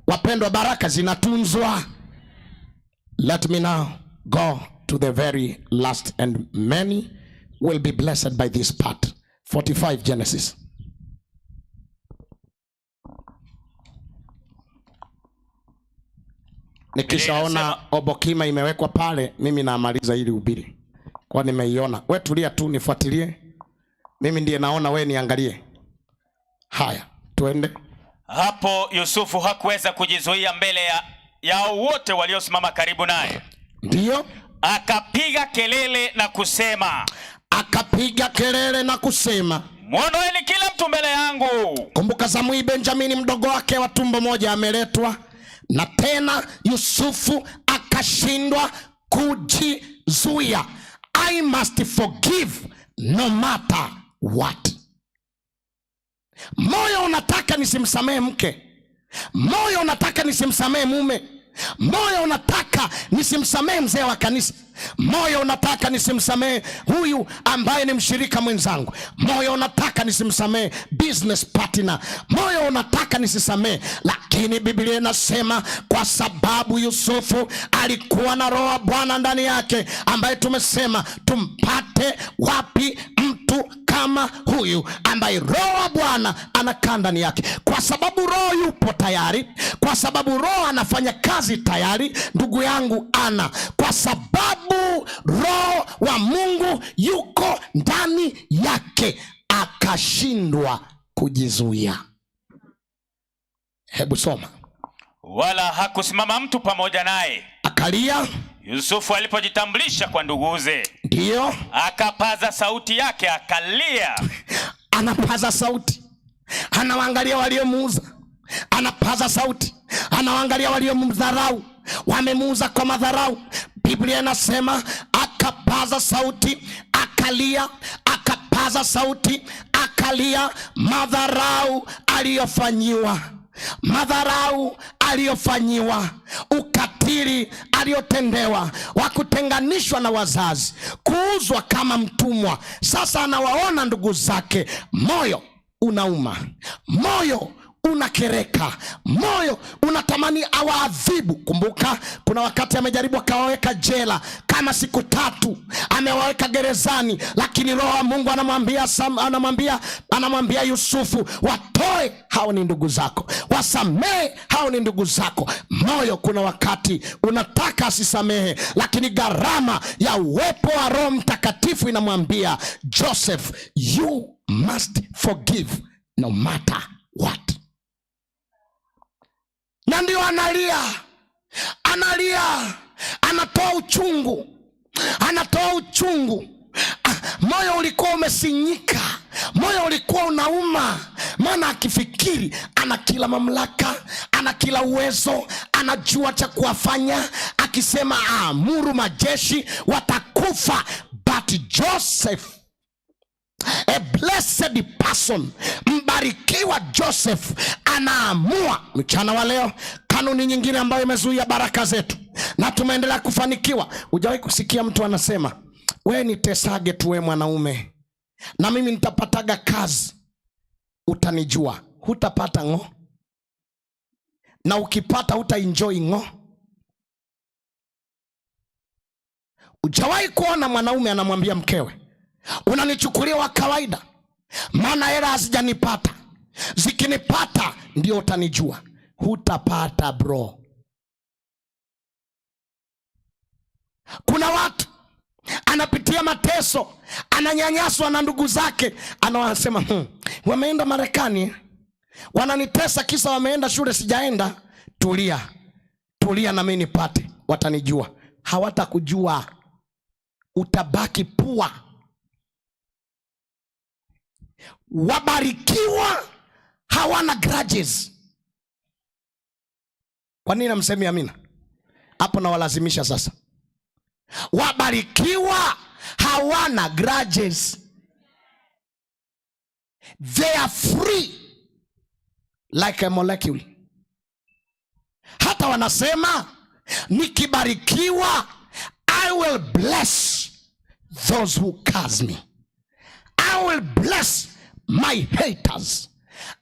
Speaker 2: wapendwa, baraka zinatunzwa. Let me now go to the very last, and many will be blessed by this part. 45 Genesis. Nikishaona obokima imewekwa pale, mimi naamaliza ili ubiri, kwa nimeiona. We tulia tu nifuatilie, mimi ndiye naona, we niangalie. Haya, tuende.
Speaker 4: Hapo Yusufu hakuweza kujizuia mbele yao wote waliosimama karibu naye.
Speaker 2: Ndiyo.
Speaker 4: Akapiga kelele na kusema.
Speaker 2: Akapiga kelele na kusema.
Speaker 4: Mwondoeni kila mtu mbele yangu.
Speaker 2: Kumbuka zamu hii Benjamini mdogo wake wa tumbo moja ameletwa, na tena Yusufu akashindwa kujizuia. I must forgive no matter what. Moyo unataka nisimsamehe mke, moyo unataka nisimsamehe mume, moyo unataka nisimsamehe mzee wa kanisa, moyo unataka nisimsamehe huyu ambaye ni mshirika mwenzangu, moyo unataka nisimsamehe business partner, moyo unataka nisisamehe. Lakini Biblia inasema kwa sababu Yusufu alikuwa na roho wa Bwana ndani yake, ambaye tumesema tumpate wapi mtu kama huyu ambaye roho wa Bwana anakaa ndani yake? Kwa sababu roho yupo tayari, kwa sababu roho anafanya kazi tayari, ndugu yangu ana, kwa sababu roho wa Mungu yuko ndani yake, akashindwa kujizuia. Hebu soma.
Speaker 4: Wala hakusimama mtu pamoja naye.
Speaker 2: Akalia.
Speaker 4: Yusufu alipojitambulisha kwa nduguze,
Speaker 2: Ndiyo,
Speaker 4: akapaza sauti yake akalia.
Speaker 2: Anapaza sauti, anawaangalia waliomuuza, anapaza sauti, anawaangalia waliomdharau, wamemuuza kwa madharau. Biblia inasema akapaza sauti akalia, akapaza sauti akalia madharau aliyofanyiwa, madharau aliyofanyiwa, ukatili aliyotendewa, wa kutenganishwa na wazazi, kuuzwa kama mtumwa. Sasa anawaona ndugu zake, moyo unauma, moyo unakereka, moyo unatamani awaadhibu. Kumbuka kuna wakati amejaribu akawaweka jela kama siku 3, amewaweka gerezani, lakini roho wa Mungu anamwambia Yusufu, watoe hao ni ndugu zako, wasamehe hao ni ndugu zako. Moyo kuna wakati unataka asisamehe, lakini gharama ya uwepo wa Roho Mtakatifu inamwambia Joseph, you must forgive no matter what. Na ndio analia, analia, anatoa uchungu, anatoa uchungu. Moyo ulikuwa umesinyika, moyo ulikuwa unauma, maana akifikiri ana kila mamlaka, ana kila uwezo, anajua cha kuwafanya. Akisema aamuru majeshi watakufa. But Joseph, a blessed person, mbarikiwa Joseph, anaamua mchana wa leo. Kanuni nyingine ambayo imezuia baraka zetu na tumeendelea kufanikiwa. Hujawahi kusikia mtu anasema, we nitesage tu we mwanaume na mimi nitapataga kazi, utanijua. Hutapata ngo, na ukipata hutaenjoy ngo. Hujawahi kuona mwanaume anamwambia mkewe, unanichukulia wa kawaida, maana hela hazijanipata, zikinipata ndio utanijua. Hutapata bro. Kuna watu anapitia mateso, ananyanyaswa na ndugu zake, anawasema, wameenda Marekani, wananitesa kisa wameenda shule sijaenda. Tulia, tulia na mimi nipate, watanijua. Hawatakujua, utabaki pua. Wabarikiwa hawana grudges. Kwa nini namsemia amina? Hapo nawalazimisha sasa. Wabarikiwa hawana grudges. They are free like a molecule. Hata wanasema nikibarikiwa I will bless those who curse me. I will bless my haters.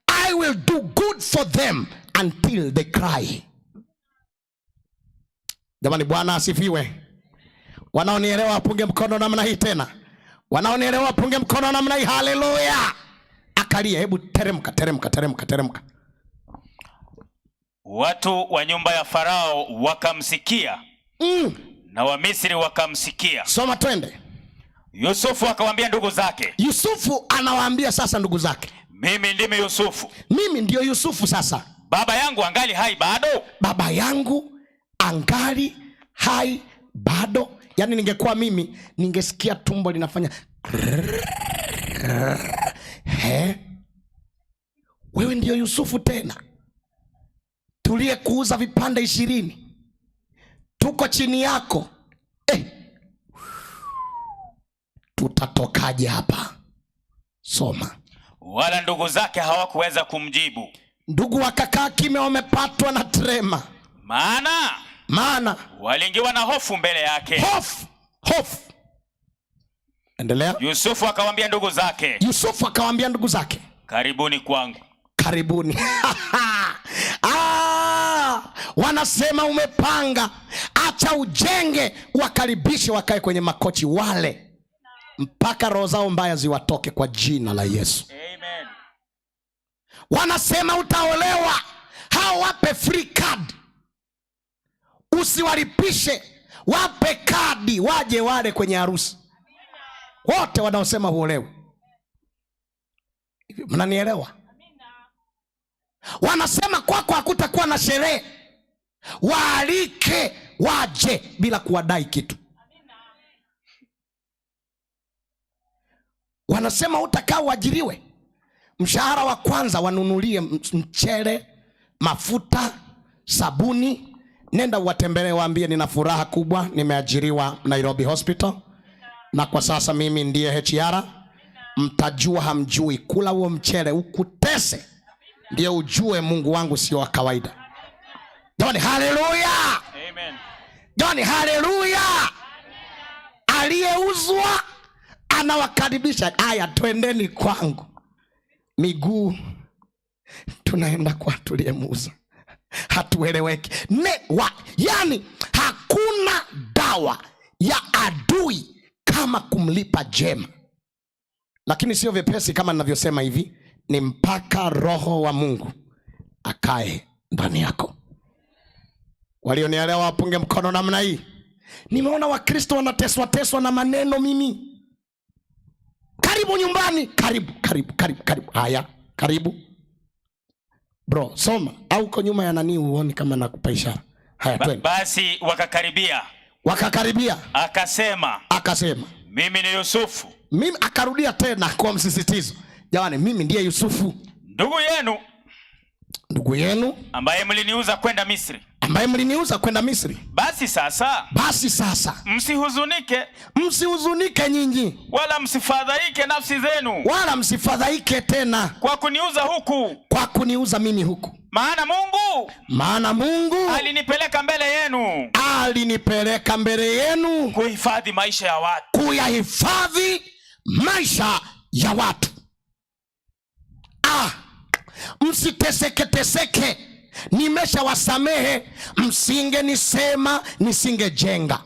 Speaker 2: I will do good for them until they cry. Jamani, Bwana asifiwe. Wanaonielewa wapunge mkono namna hii tena. Wanaonielewa wapunge mkono namna hii. Haleluya. Akalia, hebu teremka, teremka, teremka, teremka.
Speaker 4: Watu wa nyumba ya Farao wakamsikia. Na Wamisri wakamsikia.
Speaker 2: Soma twende.
Speaker 4: Yusufu akawaambia ndugu zake.
Speaker 2: Yusufu anawaambia sasa ndugu zake.
Speaker 4: Mimi ndimi Yusufu.
Speaker 2: Mimi ndio Yusufu sasa.
Speaker 4: Baba yangu angali hai bado?
Speaker 2: Baba yangu angali hai bado. Yaani ningekuwa mimi ningesikia tumbo linafanya. Ndiyo Yusufu tena tuliyekuuza vipande 20, tuko chini yako. Tutatokaje hapa? Soma.
Speaker 4: Wala ndugu zake hawakuweza kumjibu,
Speaker 2: Ndugu wakakaa kimya, wamepatwa na trema,
Speaker 4: maana waliingiwa na hofu mbele yake.
Speaker 2: Hofu, hofu. Endelea.
Speaker 4: Yusufu akawaambia ndugu zake,
Speaker 2: Yusufu akawaambia ndugu zake,
Speaker 4: karibuni kwangu.
Speaker 2: Karibuni. Wanasema umepanga, acha ujenge, wakaribishe wakae kwenye makochi wale mpaka roho zao mbaya ziwatoke kwa jina la Yesu.
Speaker 4: Amen.
Speaker 2: Wanasema utaolewa, hao wape free card, usiwalipishe, wape kadi waje wale kwenye harusi. Wote wanaosema huolewi, mnanielewa? Wanasema kwako hakutakuwa na sherehe, waalike waje bila kuwadai kitu. Wanasema utakaa uajiriwe, mshahara wa kwanza wanunulie mchele, mafuta, sabuni. Nenda uwatembelee, waambie nina furaha kubwa, nimeajiriwa Nairobi Hospital na kwa sasa mimi ndiye HR. Mtajua hamjui, kula huo mchele ukutese ndio ujue Mungu wangu sio wa kawaida. Jamani, haleluya.
Speaker 4: Amen.
Speaker 2: Jamani, haleluya. Aliyeuzwa anawakaribisha, haya twendeni kwangu. Miguu tunaenda kwa tuliyemuuza, hatueleweki. Yani hakuna dawa ya adui kama kumlipa jema. Lakini sio vyepesi kama ninavyosema hivi, ni mpaka Roho wa Mungu akae ndani yako. Walionielewa wapunge mkono namna hii. Nimeona Wakristo wanateswa teswa na maneno mimi. Karibu nyumbani, karibu, karibu, karibu, karibu. Haya, karibu. Bro, soma. Au uko nyuma ya nani uone kama nakupa ishara. Haya, twende.
Speaker 4: Basi wakakaribia.
Speaker 2: Wakakaribia.
Speaker 4: Akasema. Mimi ni Yusufu.
Speaker 2: Mimi, akarudia tena kwa msisitizo. Jamani, mimi ndiye Yusufu.
Speaker 4: Ndugu yenu.
Speaker 2: Ndugu yenu.
Speaker 4: Ambaye mliniuza kwenda Misri.
Speaker 2: Ambaye mliniuza kwenda Misri.
Speaker 4: Basi sasa.
Speaker 2: Basi sasa.
Speaker 4: Msihuzunike.
Speaker 2: Msihuzunike nyinyi.
Speaker 4: Wala msifadhaike nafsi zenu.
Speaker 2: Wala msifadhaike tena.
Speaker 4: Kwa kuniuza huku.
Speaker 2: Kwa kuniuza mimi huku.
Speaker 4: Maana Mungu.
Speaker 2: Maana Mungu
Speaker 4: alinipeleka mbele yenu.
Speaker 2: Alinipeleka mbele yenu.
Speaker 4: Kuhifadhi maisha ya watu.
Speaker 2: Kuyahifadhi maisha ya watu. Msiteseke teseke. Nimeshawasamehe. Msingenisema nisingejenga.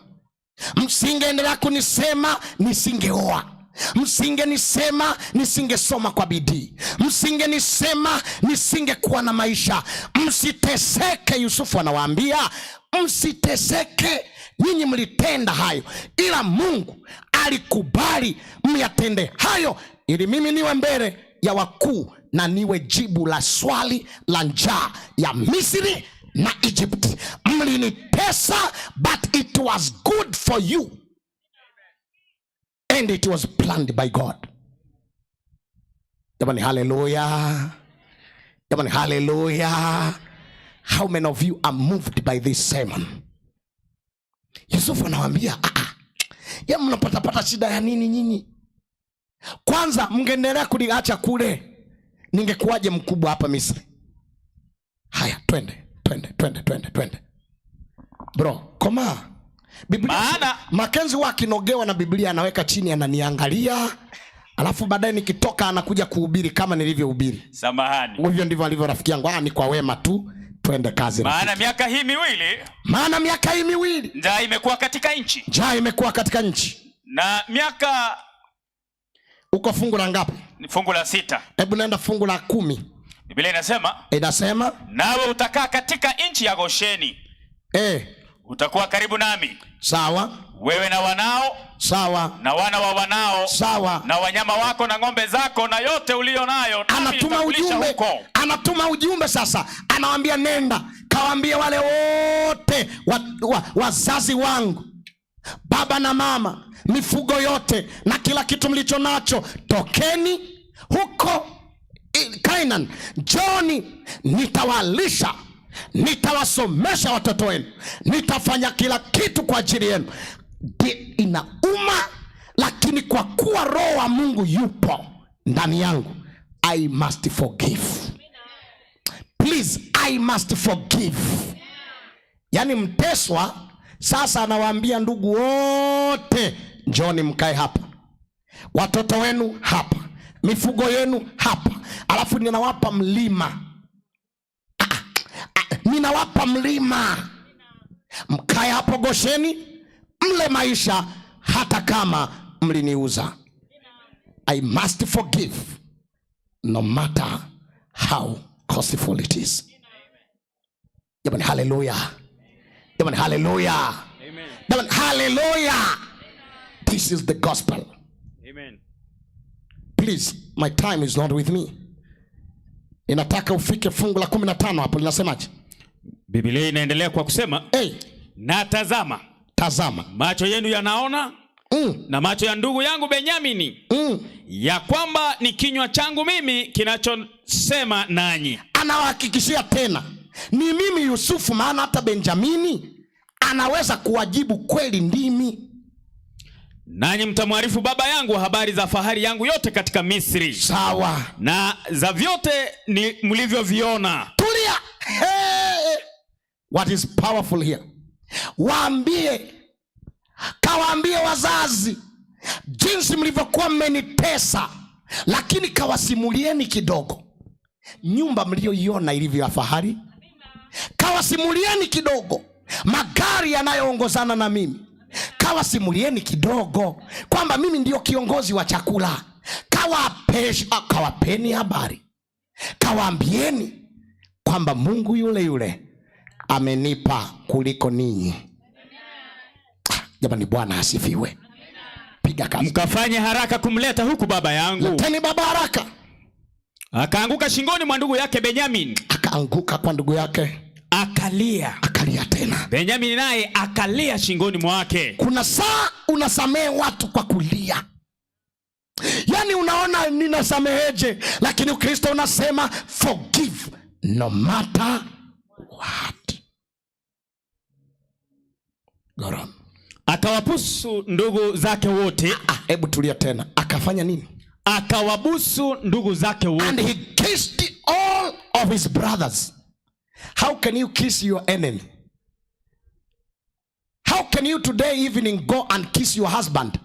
Speaker 2: Msingeendelea kunisema nisingeoa. Msingenisema nisingesoma kwa bidii. Msingenisema nisingekuwa na maisha. Msiteseke. Yusufu anawaambia msiteseke. Nyinyi mlitenda hayo, ila Mungu alikubali myatende hayo ili mimi niwe mbele ya wakuu na niwe jibu la swali la njaa ya Misri na Egypt. Mlinitesa, but it was good for you and it was planned by God. Jamani, hallelujah. Jamani, hallelujah. How many of you are moved by this sermon? Yusufu anawaambia, ya mnapata shida ya nini nyinyi? Kwanza mngeendelea kuniacha kule, ningekuwaje mkubwa hapa Misri? Haya, twende, twende, twende, twende, twende. Bro, koma. Biblia,
Speaker 4: maana
Speaker 2: Makenzi huwa akinogewa na Biblia anaweka chini, ananiangalia, alafu baadaye nikitoka anakuja kuhubiri kama nilivyohubiri.
Speaker 4: Samahani.
Speaker 2: Hivyo ndivyo alivyo rafiki yangu. Ni kwa wema tu, twende kazi rafiki.
Speaker 4: Maana miaka hii miwili,
Speaker 2: maana miaka hii miwili
Speaker 4: njaa imekuwa katika nchi.
Speaker 2: Njaa imekuwa katika nchi.
Speaker 4: Na miaka,
Speaker 2: uko fungu la ngapi?
Speaker 4: Ni fungu la 6.
Speaker 2: Hebu nenda fungu la 10.
Speaker 4: Biblia inasema,
Speaker 2: Inasema,
Speaker 4: nawe utakaa katika nchi ya Gosheni. Utakuwa karibu nami.
Speaker 2: Sawa.
Speaker 4: Wewe na wanao.
Speaker 2: Sawa.
Speaker 4: Na wana wa wanao.
Speaker 2: Sawa.
Speaker 4: Na wanyama wako na ng'ombe zako na yote ulio nayo. Nami
Speaker 2: Anatuma
Speaker 4: nitakulisha
Speaker 2: ujumbe.
Speaker 4: huko.
Speaker 2: Anatuma ujumbe sasa. Anawaambia nenda, kawaambie wale wote wazazi wangu, baba na mama, mifugo yote na kila kitu mlicho nacho, tokeni huko Canaan, njooni, nitawalisha, nitawasomesha watoto wenu, nitafanya kila kitu kwa ajili yenu. Inauma, lakini kwa kuwa Roho wa Mungu yupo ndani yangu, I must forgive. Please, I must forgive. Yaani mteswa sasa anawaambia ndugu wote, njoni mkae hapa, watoto wenu hapa, mifugo yenu hapa, alafu ninawapa mlima. Ah, ah, ninawapa mlima, mkae hapo Gosheni, mle maisha hata kama mliniuza. I must forgive no matter how costful it is. Jamani, haleluya! Jamani, haleluya! Jamani, haleluya! This is the gospel.
Speaker 4: Amen.
Speaker 2: Please, my time is not with me. Ninataka ufike fungu la 15 hapo, linasemaje?
Speaker 4: Biblia inaendelea kwa kusema,
Speaker 2: Hey,
Speaker 4: na tazama,
Speaker 2: tazama,
Speaker 4: macho yenu yanaona na macho ya ndugu yangu Benyamini, ya kwamba ni kinywa changu mimi kinachosema nanyi.
Speaker 2: Anawahakikishia tena, ni mimi Yusufu, maana hata Benjamini anaweza kuwajibu kweli ndimi.
Speaker 4: Nanyi mtamwarifu baba yangu habari za fahari yangu yote katika Misri,
Speaker 2: Sawa,
Speaker 4: na za vyote ni mlivyoviona.
Speaker 2: Tulia. Hey. What is powerful here? Waambie, kawaambie wazazi jinsi mlivyokuwa mmenitesa, lakini kawasimulieni kidogo nyumba mliyoiona ilivyo ya fahari, kawasimulieni kidogo magari yanayoongozana na mimi, kawasimulieni kidogo kwamba mimi ndiyo kiongozi wa chakula, kawapeni habari, kawaambieni kwamba Mungu yule yule amenipa kuliko ninyi. Ah, jamani, Bwana asifiwe. Piga kazi.
Speaker 4: Mkafanye haraka kumleta huku baba yangu.
Speaker 2: Leteni baba haraka.
Speaker 4: Akaanguka shingoni mwa ndugu yake Benyamin,
Speaker 2: Akaanguka kwa ndugu yake,
Speaker 4: akalia.
Speaker 2: Akalia tena.
Speaker 4: Benyamin naye akalia shingoni mwake.
Speaker 2: Kuna saa unasamehe watu kwa kulia, yaani unaona ninasameheje, lakini Ukristo unasema forgive no matter what. Go on.
Speaker 4: Akawabusu ndugu zake wote.
Speaker 2: Ah, hebu tulia tena. Akafanya nini?
Speaker 4: Akawabusu ndugu zake wote.
Speaker 2: And he kissed all of his brothers. How can you kiss your enemy? How can you today evening go and kiss your husband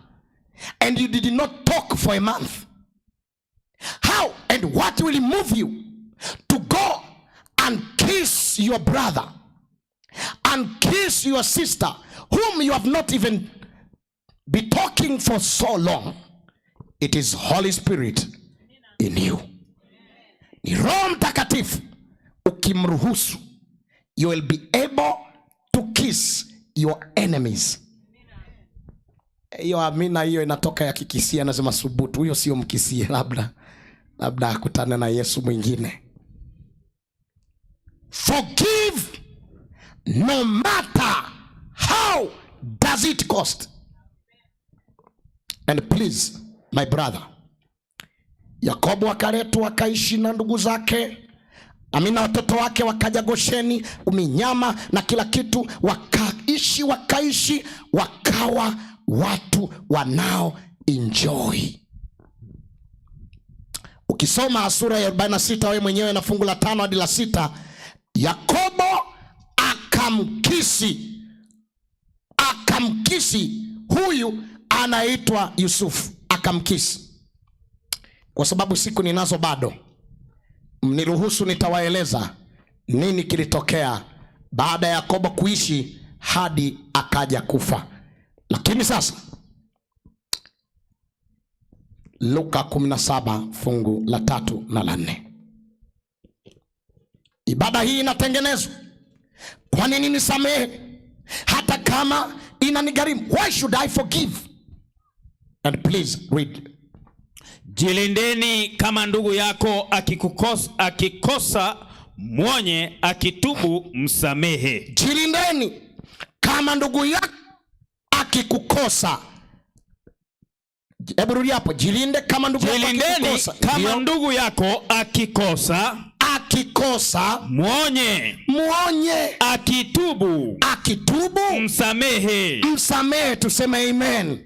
Speaker 2: and you did not talk for a month? How and what will move you to go and kiss your brother and kiss your sister whom you have not even been talking for so long? It is Holy Spirit in you. Ni Roho Mtakatifu ukimruhusu, you will be able to kiss your enemies. Hiyo amina hiyo inatoka ya Kikisia, anasema subutu, huyo sio Mkisia, labda akutane na Yesu mwingine. Forgive no matter how does it cost. And please, my brother, Yakobo akaletwa akaishi na ndugu zake, amina, watoto wake wakaja Gosheni, uminyama na kila kitu, wakaishi wakaishi, wakawa watu wanao enjoy. Ukisoma sura ya 46 wewe mwenyewe na fungu la 5 hadi la 6, Yakobo akamkisi huyu anaitwa Yusufu, akamkisi. Kwa sababu siku ninazo bado, mniruhusu nitawaeleza nini kilitokea baada ya Yakobo kuishi hadi akaja kufa. Lakini sasa Luka 17 fungu la 3 na la 4. Ibada hii inatengenezwa. Kwa nini nisamehe hata kama inanigharimu? Why should I forgive? And please read.
Speaker 4: Jilindeni kama ndugu yako akikosa mwonye, akitubu msamehe.
Speaker 2: Jilindeni kama ndugu yako akikukosa. Hebu rudia hapo. Jilinde kama ndugu yako
Speaker 4: Jilindeni
Speaker 2: akikukosa.
Speaker 4: kama
Speaker 2: Ndio.
Speaker 4: ndugu yako akikosa,
Speaker 2: Akikosa
Speaker 4: mwonye;
Speaker 2: muonye,
Speaker 4: akitubu,
Speaker 2: akitubu
Speaker 4: msamehe.
Speaker 2: Msamehe. Tuseme amen.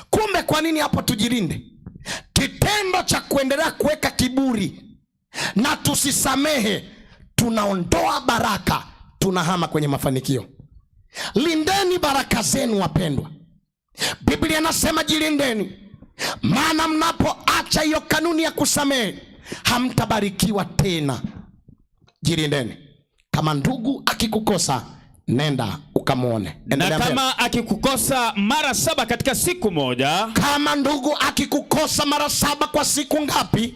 Speaker 2: Kumbe kwa nini hapo tujilinde? Kitendo cha kuendelea kuweka kiburi na tusisamehe, tunaondoa baraka, tunahama kwenye mafanikio. Lindeni baraka zenu, wapendwa. Biblia inasema jilindeni, maana mnapoacha hiyo kanuni ya kusamehe hamtabarikiwa tena. Jilindeni. Kama ndugu akikukosa, nenda ukamwone.
Speaker 4: Na
Speaker 2: Endelea mbele.
Speaker 4: kama akikukosa mara 7 katika siku moja,
Speaker 2: Kama ndugu akikukosa mara 7 kwa siku ngapi?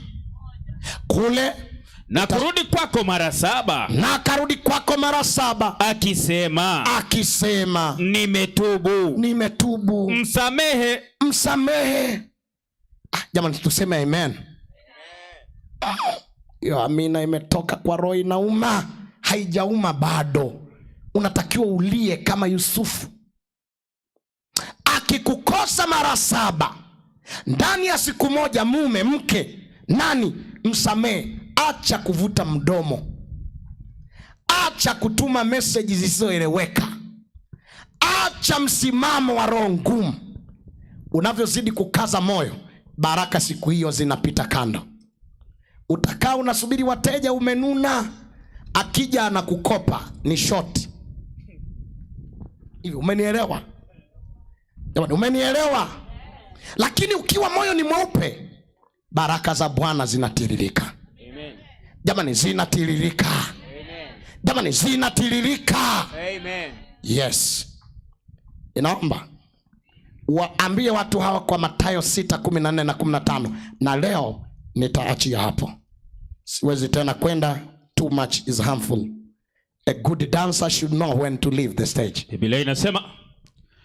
Speaker 2: Kule
Speaker 4: na kurudi kwako mara 7,
Speaker 2: na akarudi kwako mara 7,
Speaker 4: akisema,
Speaker 2: akisema,
Speaker 4: nimetubu,
Speaker 2: nimetubu,
Speaker 4: msamehe.
Speaker 2: Msamehe. Jamani, tuseme amen. Hiyo amina imetoka kwa roho inauma, haijauma bado. Unatakiwa ulie kama Yusufu. Akikukosa mara 7 ndani ya siku moja, mume, mke, nani, msamehe. Acha kuvuta mdomo, acha kutuma message zisizoeleweka, acha msimamo wa roho ngumu. Unavyozidi kukaza moyo, baraka siku hiyo zinapita kando. Utakaa unasubiri wateja, umenuna, akija anakukopa ni short. Hivi umenielewa? Jamani, umenielewa? Lakini ukiwa moyo ni mweupe, baraka za Bwana zinatiririka.
Speaker 4: Amen.
Speaker 2: Jamani, zinatiririka.
Speaker 4: Amen.
Speaker 2: Jamani, zinatiririka.
Speaker 4: Amen.
Speaker 2: Yes. Inaomba waambie watu hawa kwa Mathayo 6:14 na 15, na leo nitaachia hapo. Siwezi tena kwenda, too much is harmful. A good dancer should know when to leave the stage.
Speaker 4: Biblia inasema,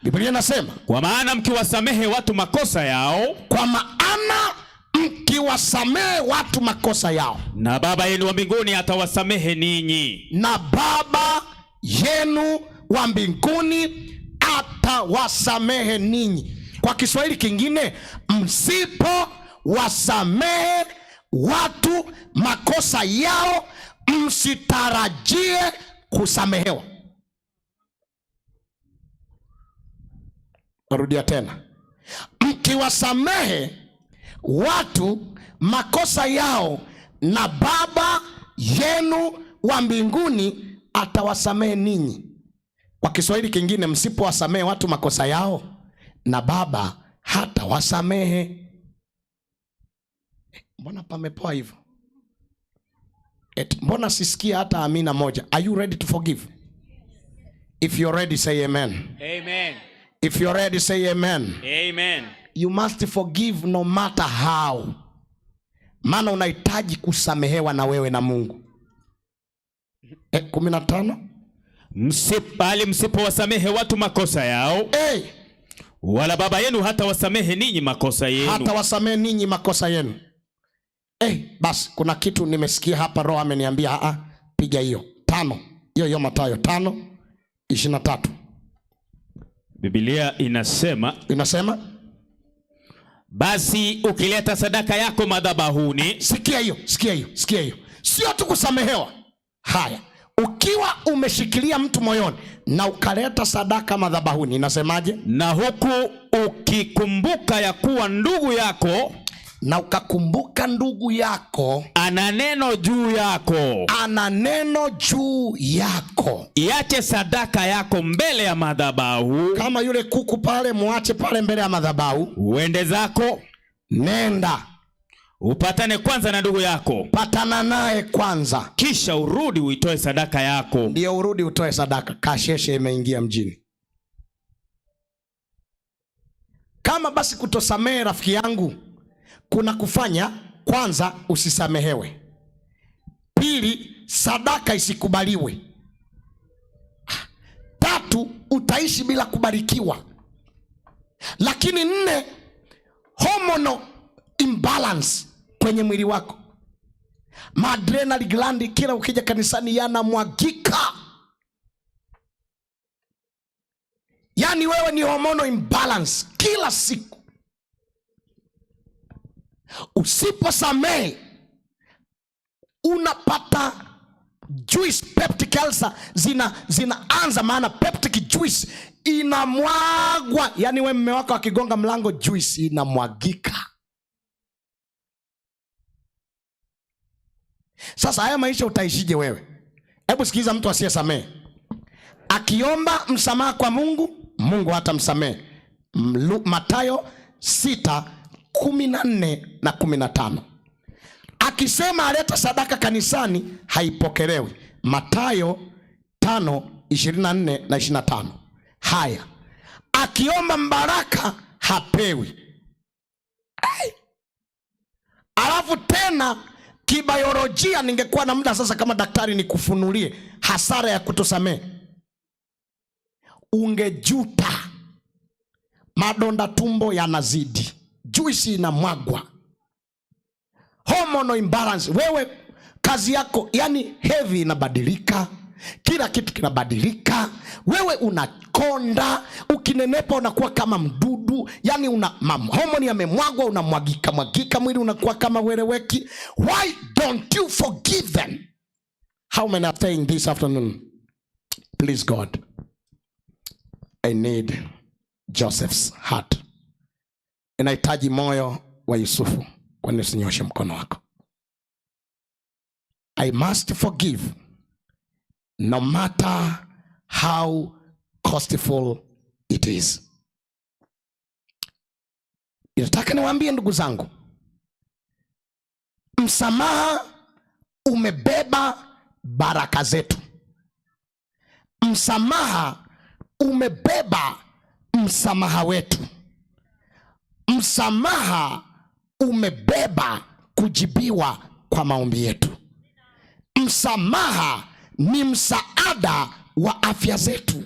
Speaker 2: Biblia inasema,
Speaker 4: kwa maana mkiwasamehe watu makosa yao,
Speaker 2: kwa maana mkiwasamehe watu makosa yao,
Speaker 4: na Baba yenu wa mbinguni atawasamehe ninyi.
Speaker 2: Na Baba yenu wa mbinguni atawasamehe ninyi. Kwa Kiswahili kingine, msipo wasamehe watu makosa yao, msitarajie kusamehewa. Narudia tena, mkiwasamehe watu makosa yao, na Baba yenu wa mbinguni atawasamehe ninyi. Kwa Kiswahili kingine, msipowasamehe watu makosa yao, na Baba hatawasamehe. Mbona pamepoa hivyo? Mbona sisikia hata amina moja? Are you ready to forgive? If you're ready, say amen.
Speaker 4: Amen.
Speaker 2: If you're ready, say amen.
Speaker 4: Amen.
Speaker 2: You must forgive no matter how. Maana unahitaji kusamehewa na wewe na Mungu. 15.
Speaker 4: Bali msipowasamehe watu makosa yao, wala Baba yenu hata wasamehe ninyi makosa yenu.
Speaker 2: Hata wasamehe ninyi makosa yenu. Basi kuna kitu nimesikia hapa, Roho ameniambia, piga hiyo. 5. Hiyo hiyo Mathayo 5:23.
Speaker 4: Biblia inasema,
Speaker 2: Inasema,
Speaker 4: basi ukileta sadaka yako madhabahuni.
Speaker 2: Sikia hiyo, sikia hiyo, sikia hiyo. Sio tu kusamehewa. Haya, ukiwa umeshikilia mtu moyoni na ukaleta sadaka madhabahuni, inasemaje?
Speaker 4: Na huku ukikumbuka ya kuwa ndugu yako,
Speaker 2: na ukakumbuka ndugu yako
Speaker 4: ana neno juu yako,
Speaker 2: ana neno juu yako,
Speaker 4: iache sadaka yako mbele ya madhabahu.
Speaker 2: Kama yule kuku pale, muache pale mbele ya madhabahu,
Speaker 4: uende zako,
Speaker 2: nenda
Speaker 4: upatane kwanza na ndugu yako,
Speaker 2: patana naye kwanza,
Speaker 4: kisha urudi uitoe sadaka yako.
Speaker 2: Ndio urudi utoe sadaka. Kasheshe imeingia mjini. Kama basi kutosamehe rafiki yangu kuna kufanya kwanza usisamehewe, pili sadaka isikubaliwe, tatu utaishi bila kubarikiwa, lakini 4 hormonal imbalance kwenye mwili wako. Adrenal gland kila ukija kanisani yanamwagika. Yaani wewe ni hormonal imbalance kila siku. Usiposamehe unapata juice, peptic ulcer zinaanza, maana peptic juice inamwagwa. Yani we mme wako akigonga mlango, juice inamwagika. Sasa haya maisha utaishije wewe? Hebu sikiliza, mtu asiyesamehe akiomba msamaha kwa Mungu, Mungu hatamsamehe. Mathayo 6:14 na 15. Akisema aleta sadaka kanisani, haipokelewi. Mathayo 5:24 na 25. Haya, akiomba mbaraka hapewi. Ai. Alafu tena kibiolojia, ningekuwa na muda sasa kama daktari nikufunulie hasara ya kutosamehe, ungejuta. Madonda tumbo yanazidi, juisi inamwagwa, hormonal imbalance. Wewe kazi yako, yani heavy inabadilika, kila kitu kinabadilika, wewe unakonda, ukinenepa unakuwa kama mdudu, yani una homoni yamemwagwa, unamwagika mwagika, mwili unakuwa kama wereweki. Why don't you forgive them? How many are saying this afternoon, please God, I need Joseph's heart. Inahitaji moyo wa Yusufu. Kwani usinyoshe mkono wako? I must forgive no matter how costful it is. Nataka niwaambie ndugu zangu, msamaha umebeba baraka zetu. Msamaha umebeba msamaha wetu. Msamaha umebeba kujibiwa kwa maombi yetu. Msamaha ni msaada wa afya zetu.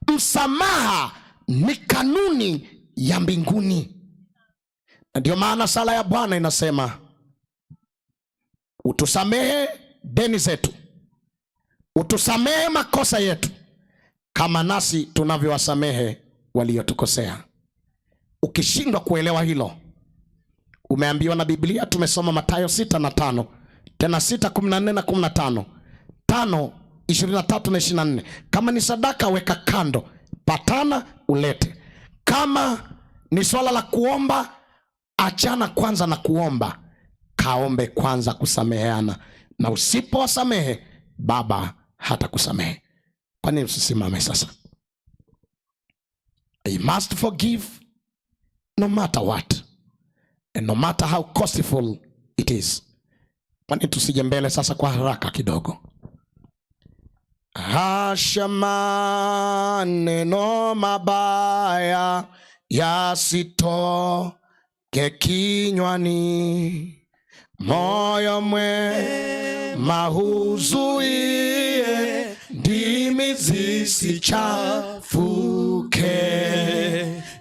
Speaker 2: Msamaha ni kanuni ya mbinguni. Na ndio maana sala ya Bwana inasema, utusamehe deni zetu, utusamehe makosa yetu, kama nasi tunavyowasamehe waliotukosea. Ukishindwa kuelewa hilo, umeambiwa na Biblia, tumesoma Mathayo 6 na 5, tena 6:14 na 15, 5:23 na 24. Kama ni sadaka weka kando, patana ulete. Kama ni swala la kuomba, achana kwanza na kuomba, kaombe kwanza kusameheana, na usipowasamehe Baba hatakusamehe. Kwa nini usisimame sasa? I must forgive no matter what and no matter how costful it is. Kwani tusije mbele sasa kwa haraka kidogo? Hasha, maneno mabaya yasitoke kinywani, moyo mwema huzuie ndimi zisichafuke.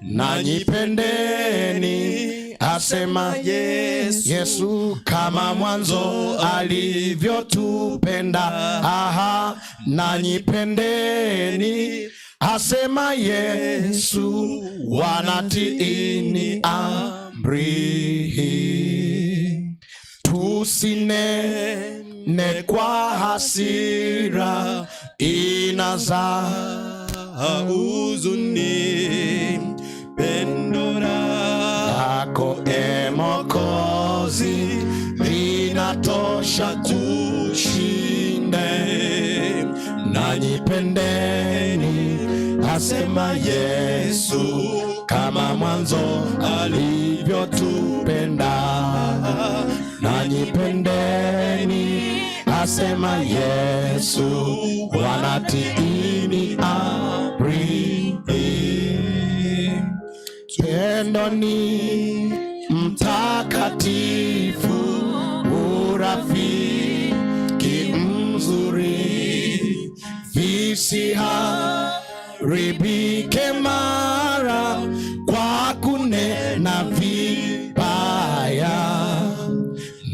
Speaker 2: Nanyi pendeni, asema
Speaker 3: Yesu,
Speaker 2: Yesu, kama mwanzo alivyotupenda. Aha, nanyi pendeni, asema Yesu, wanatiini amri hii. Tusinene kwa hasira, inazaa
Speaker 3: huzuni, pendo
Speaker 2: lako e Mwokozi linatosha tushinde. Nanyi pendeni, asema Yesu, kama mwanzo alivyotupenda. Nanyi pendeni, asema Yesu, wanatiini amri hii. Pendo ni mtakatifu, urafiki mzuri, visiharibike mara kwa kunena vibaya.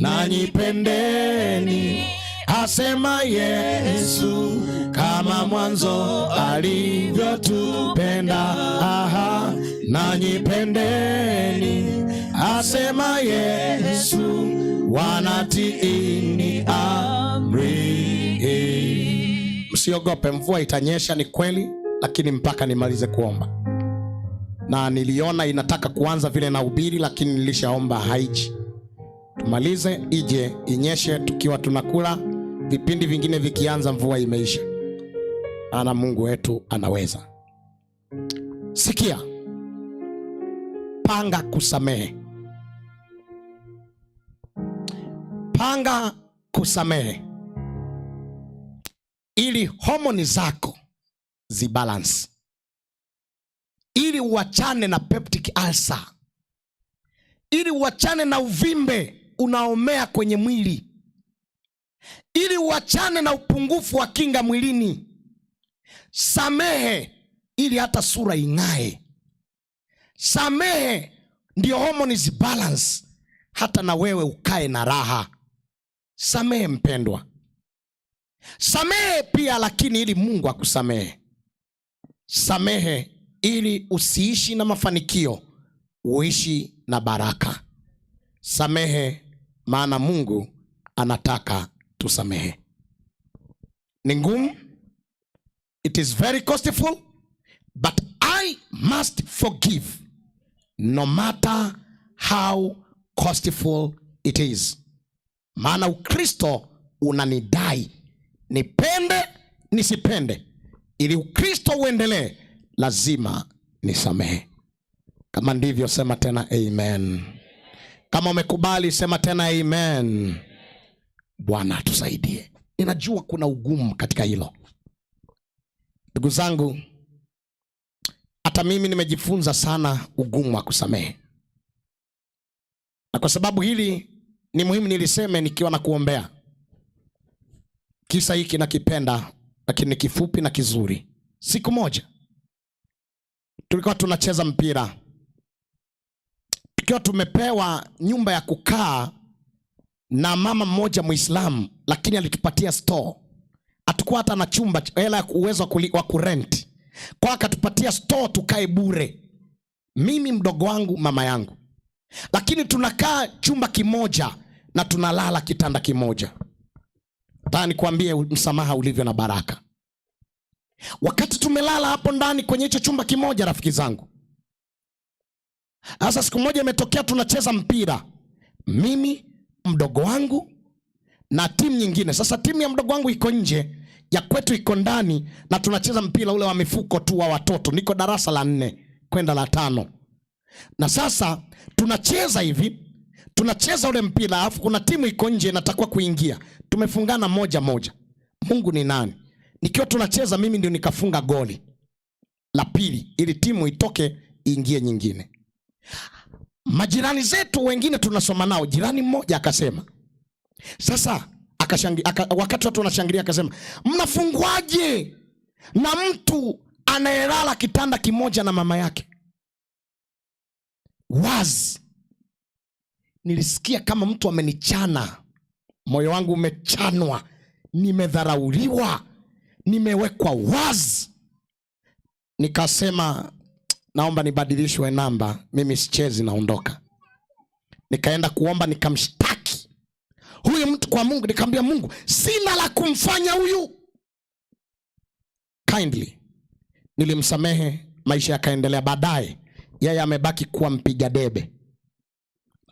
Speaker 2: Nanyi pendeni, asema Yesu, kama mwanzo alivyotupenda. Aha, nanyi pendeni, Asema Yesu, wanatiini amri hii. Msiogope, mvua itanyesha, ni kweli, lakini mpaka nimalize kuomba. Na niliona inataka kuanza vile nahubiri, lakini nilishaomba haiji. Tumalize ije inyeshe tukiwa tunakula, vipindi vingine vikianza mvua imeisha. Maana Mungu wetu anaweza. Sikia, panga kusamehe, panga kusamehe ili homoni zako zibalance, ili uachane na peptic ulcer, ili uachane na uvimbe unaomea kwenye mwili, ili uachane na upungufu wa kinga mwilini. Samehe ili hata sura ing'ae. Samehe ndio homoni zibalance, hata na wewe ukae na raha. Samehe mpendwa, samehe pia lakini ili Mungu akusamehe. Samehe ili usiishi na mafanikio, uishi na baraka. Samehe maana Mungu anataka tusamehe. Ni ngumu, it is very costful, but I must forgive no matter how costful it is. Maana Ukristo unanidai nipende nisipende, ili Ukristo uendelee lazima nisamehe. Kama ndivyo, sema tena amen. Kama umekubali, sema tena amen. Bwana atusaidie. Ninajua kuna ugumu katika hilo, ndugu zangu. Hata mimi nimejifunza sana ugumu wa kusamehe, na kwa sababu hili ni muhimu niliseme nikiwa na kuombea. Kisa hiki nakipenda, lakini ni kifupi na kizuri. Siku moja tulikuwa tunacheza mpira tukiwa tumepewa nyumba ya kukaa na mama mmoja Muislamu, lakini alitupatia store. Hatukuwa hata na chumba, hela ya uwezo wa kurent, kwa akatupatia store tukae bure, mimi, mdogo wangu, mama yangu, lakini tunakaa chumba kimoja na tunalala kitanda kimoja. Nataka nikwambie msamaha ulivyo na baraka. Wakati tumelala hapo ndani kwenye hicho chumba kimoja, rafiki zangu, sasa siku moja imetokea tunacheza mpira, mimi, mdogo wangu na timu nyingine. Sasa timu ya mdogo wangu iko nje, ya kwetu iko ndani, na tunacheza mpira ule wa mifuko tu wa watoto. Niko darasa la 4 kwenda la 5, na sasa tunacheza hivi, tunacheza ule mpira, alafu kuna timu iko nje inatakiwa kuingia. Tumefungana 1-1. Mungu ni nani? Nikiwa tunacheza mimi ndio nikafunga goli la pili ili timu itoke iingie nyingine. Majirani zetu wengine tunasoma nao, jirani mmoja akasema, sasa wakati watu wanashangilia akasema, mnafungwaje na mtu anayelala kitanda kimoja na mama yake? Wazi. Nilisikia kama mtu amenichana, moyo wangu umechanwa, nimedharauliwa, nimewekwa wazi. Nikasema naomba nibadilishwe namba, mimi sichezi, naondoka. Nikaenda kuomba, nikamshtaki huyu mtu kwa Mungu. Nikamwambia Mungu, sina la kumfanya huyu. Kindly nilimsamehe, maisha yakaendelea. Baadaye yeye amebaki kuwa mpiga debe.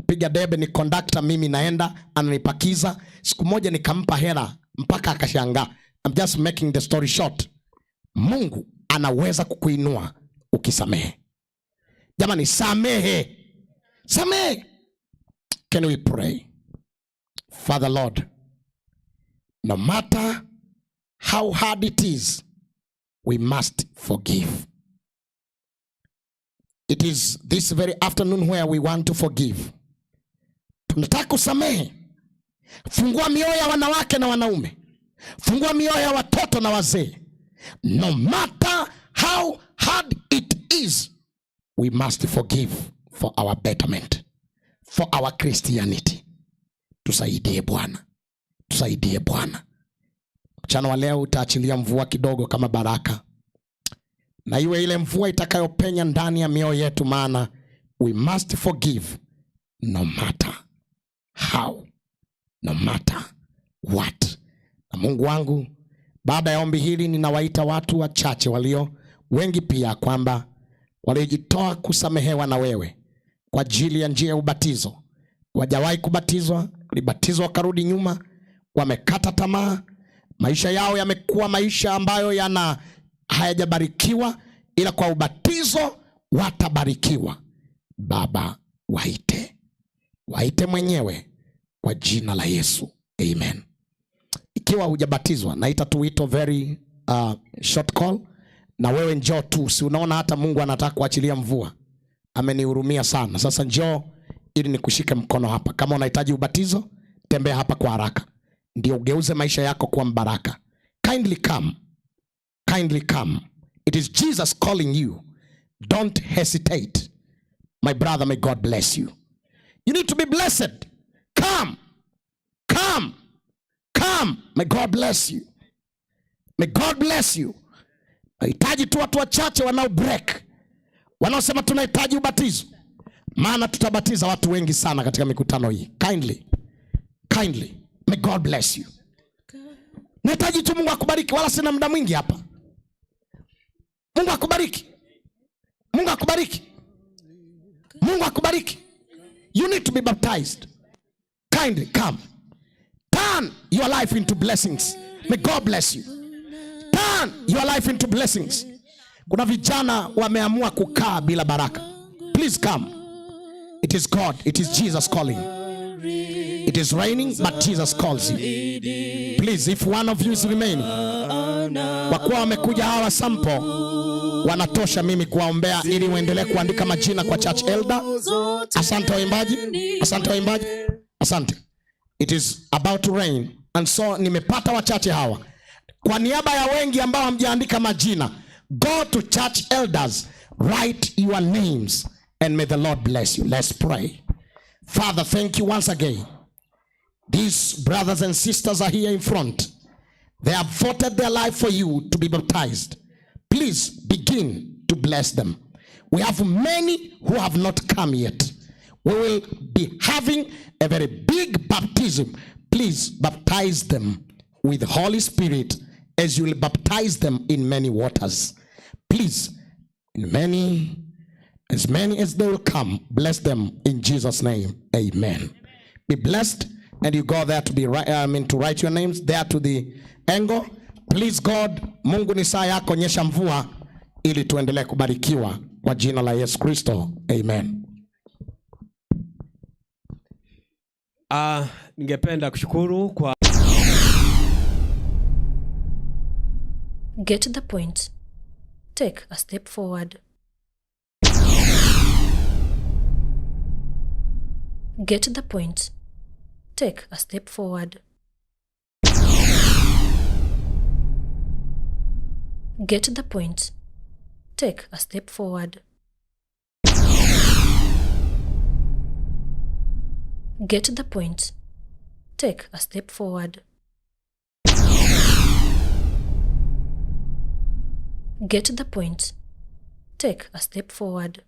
Speaker 2: Piga debe ni conductor, mimi naenda ananipakiza. Siku moja nikampa hela mpaka akashangaa. I'm just making the story short. Mungu anaweza kukuinua ukisamehe. Jamani, samehe, samehe. Can we pray? Father Lord, no matter how hard it is, we must forgive. It is this very afternoon where we want to forgive. Tunataka kusamehe. Fungua mioyo ya wanawake na wanaume. Fungua mioyo ya watoto na wazee. No matter how hard it is, we must forgive for our betterment, for our Christianity. Tusaidie Bwana, tusaidie Bwana. Mchana wa leo utaachilia mvua kidogo kama baraka, na iwe ile mvua itakayopenya ndani ya mioyo yetu, maana we must forgive No matter how, no matter what. Na Mungu wangu, baada ya ombi hili ninawaita watu wachache walio wengi pia, kwamba waliojitoa kusamehewa na wewe kwa ajili ya njia ya ubatizo. Wajawahi kubatizwa, walibatizwa wakarudi nyuma, wamekata tamaa, maisha yao yamekuwa maisha ambayo yana hayajabarikiwa, ila kwa ubatizo watabarikiwa. Baba, waite, waite mwenyewe kwa jina la Yesu, amen. Ikiwa hujabatizwa, naita tu wito, very short call, na wewe njoo tu. Si unaona hata Mungu anataka kuachilia mvua, amenihurumia sana. Sasa njoo ili nikushike mkono hapa. Kama unahitaji ubatizo, tembea hapa kwa haraka, ndio ugeuze maisha yako kuwa mbaraka. Kindly come, kindly come. It is Jesus calling you. Don't hesitate. My brother, may God bless you. You need to be blessed. Come, come, come. May God bless you. May God bless you. Nahitaji tu watu wachache wanao break, wanaosema tunahitaji ubatizo, maana tutabatiza watu wengi sana katika mikutano hii. Kindly, kindly, may God bless you. Nahitaji tu Mungu akubariki, wala sina muda mwingi hapa. Mungu akubariki, Mungu akubariki, Mungu akubariki. You need to be baptized. Kindly come. Turn your life into blessings. May God bless you. Turn your life into blessings. Kuna vijana wameamua kukaa bila baraka. Please come. It is God. It is Jesus calling. It is raining, but Jesus calls you. Please, if one of you is remaining, kwa kuwa wamekuja hawa sample wanatosha mimi kuwaombea ili uendelee kuandika majina kwa church elder. Asante waimbaji, asante waimbaji, asante. It is about to rain and so nimepata wachache hawa. Kwa niaba ya wengi ambao hamjaandika majina, go to church elders, write your names and may the Lord bless you. Let's pray. Father, thank you once again. These brothers and sisters are here in front. They have voted their life for you to be baptized. Please begin to bless them. We have many who have not come yet. We will be having a very big baptism. Please baptize them with Holy Spirit as you will baptize them in many waters. Please, in many, as many as they will come, bless them in Jesus' name. Amen. Be blessed, and you go there to be right, I mean, to write your names there to the angle. Please God, Mungu ni saa yako, nyesha mvua ili tuendelee kubarikiwa kwa jina la Yesu Kristo. Amen.
Speaker 3: Ningependa kushukuru kwa
Speaker 1: Get the point. Take a step forward. Get the point. Take a step forward. Get the point. Take a step forward. Get the point. Take a step forward. Get the point. Take a step forward.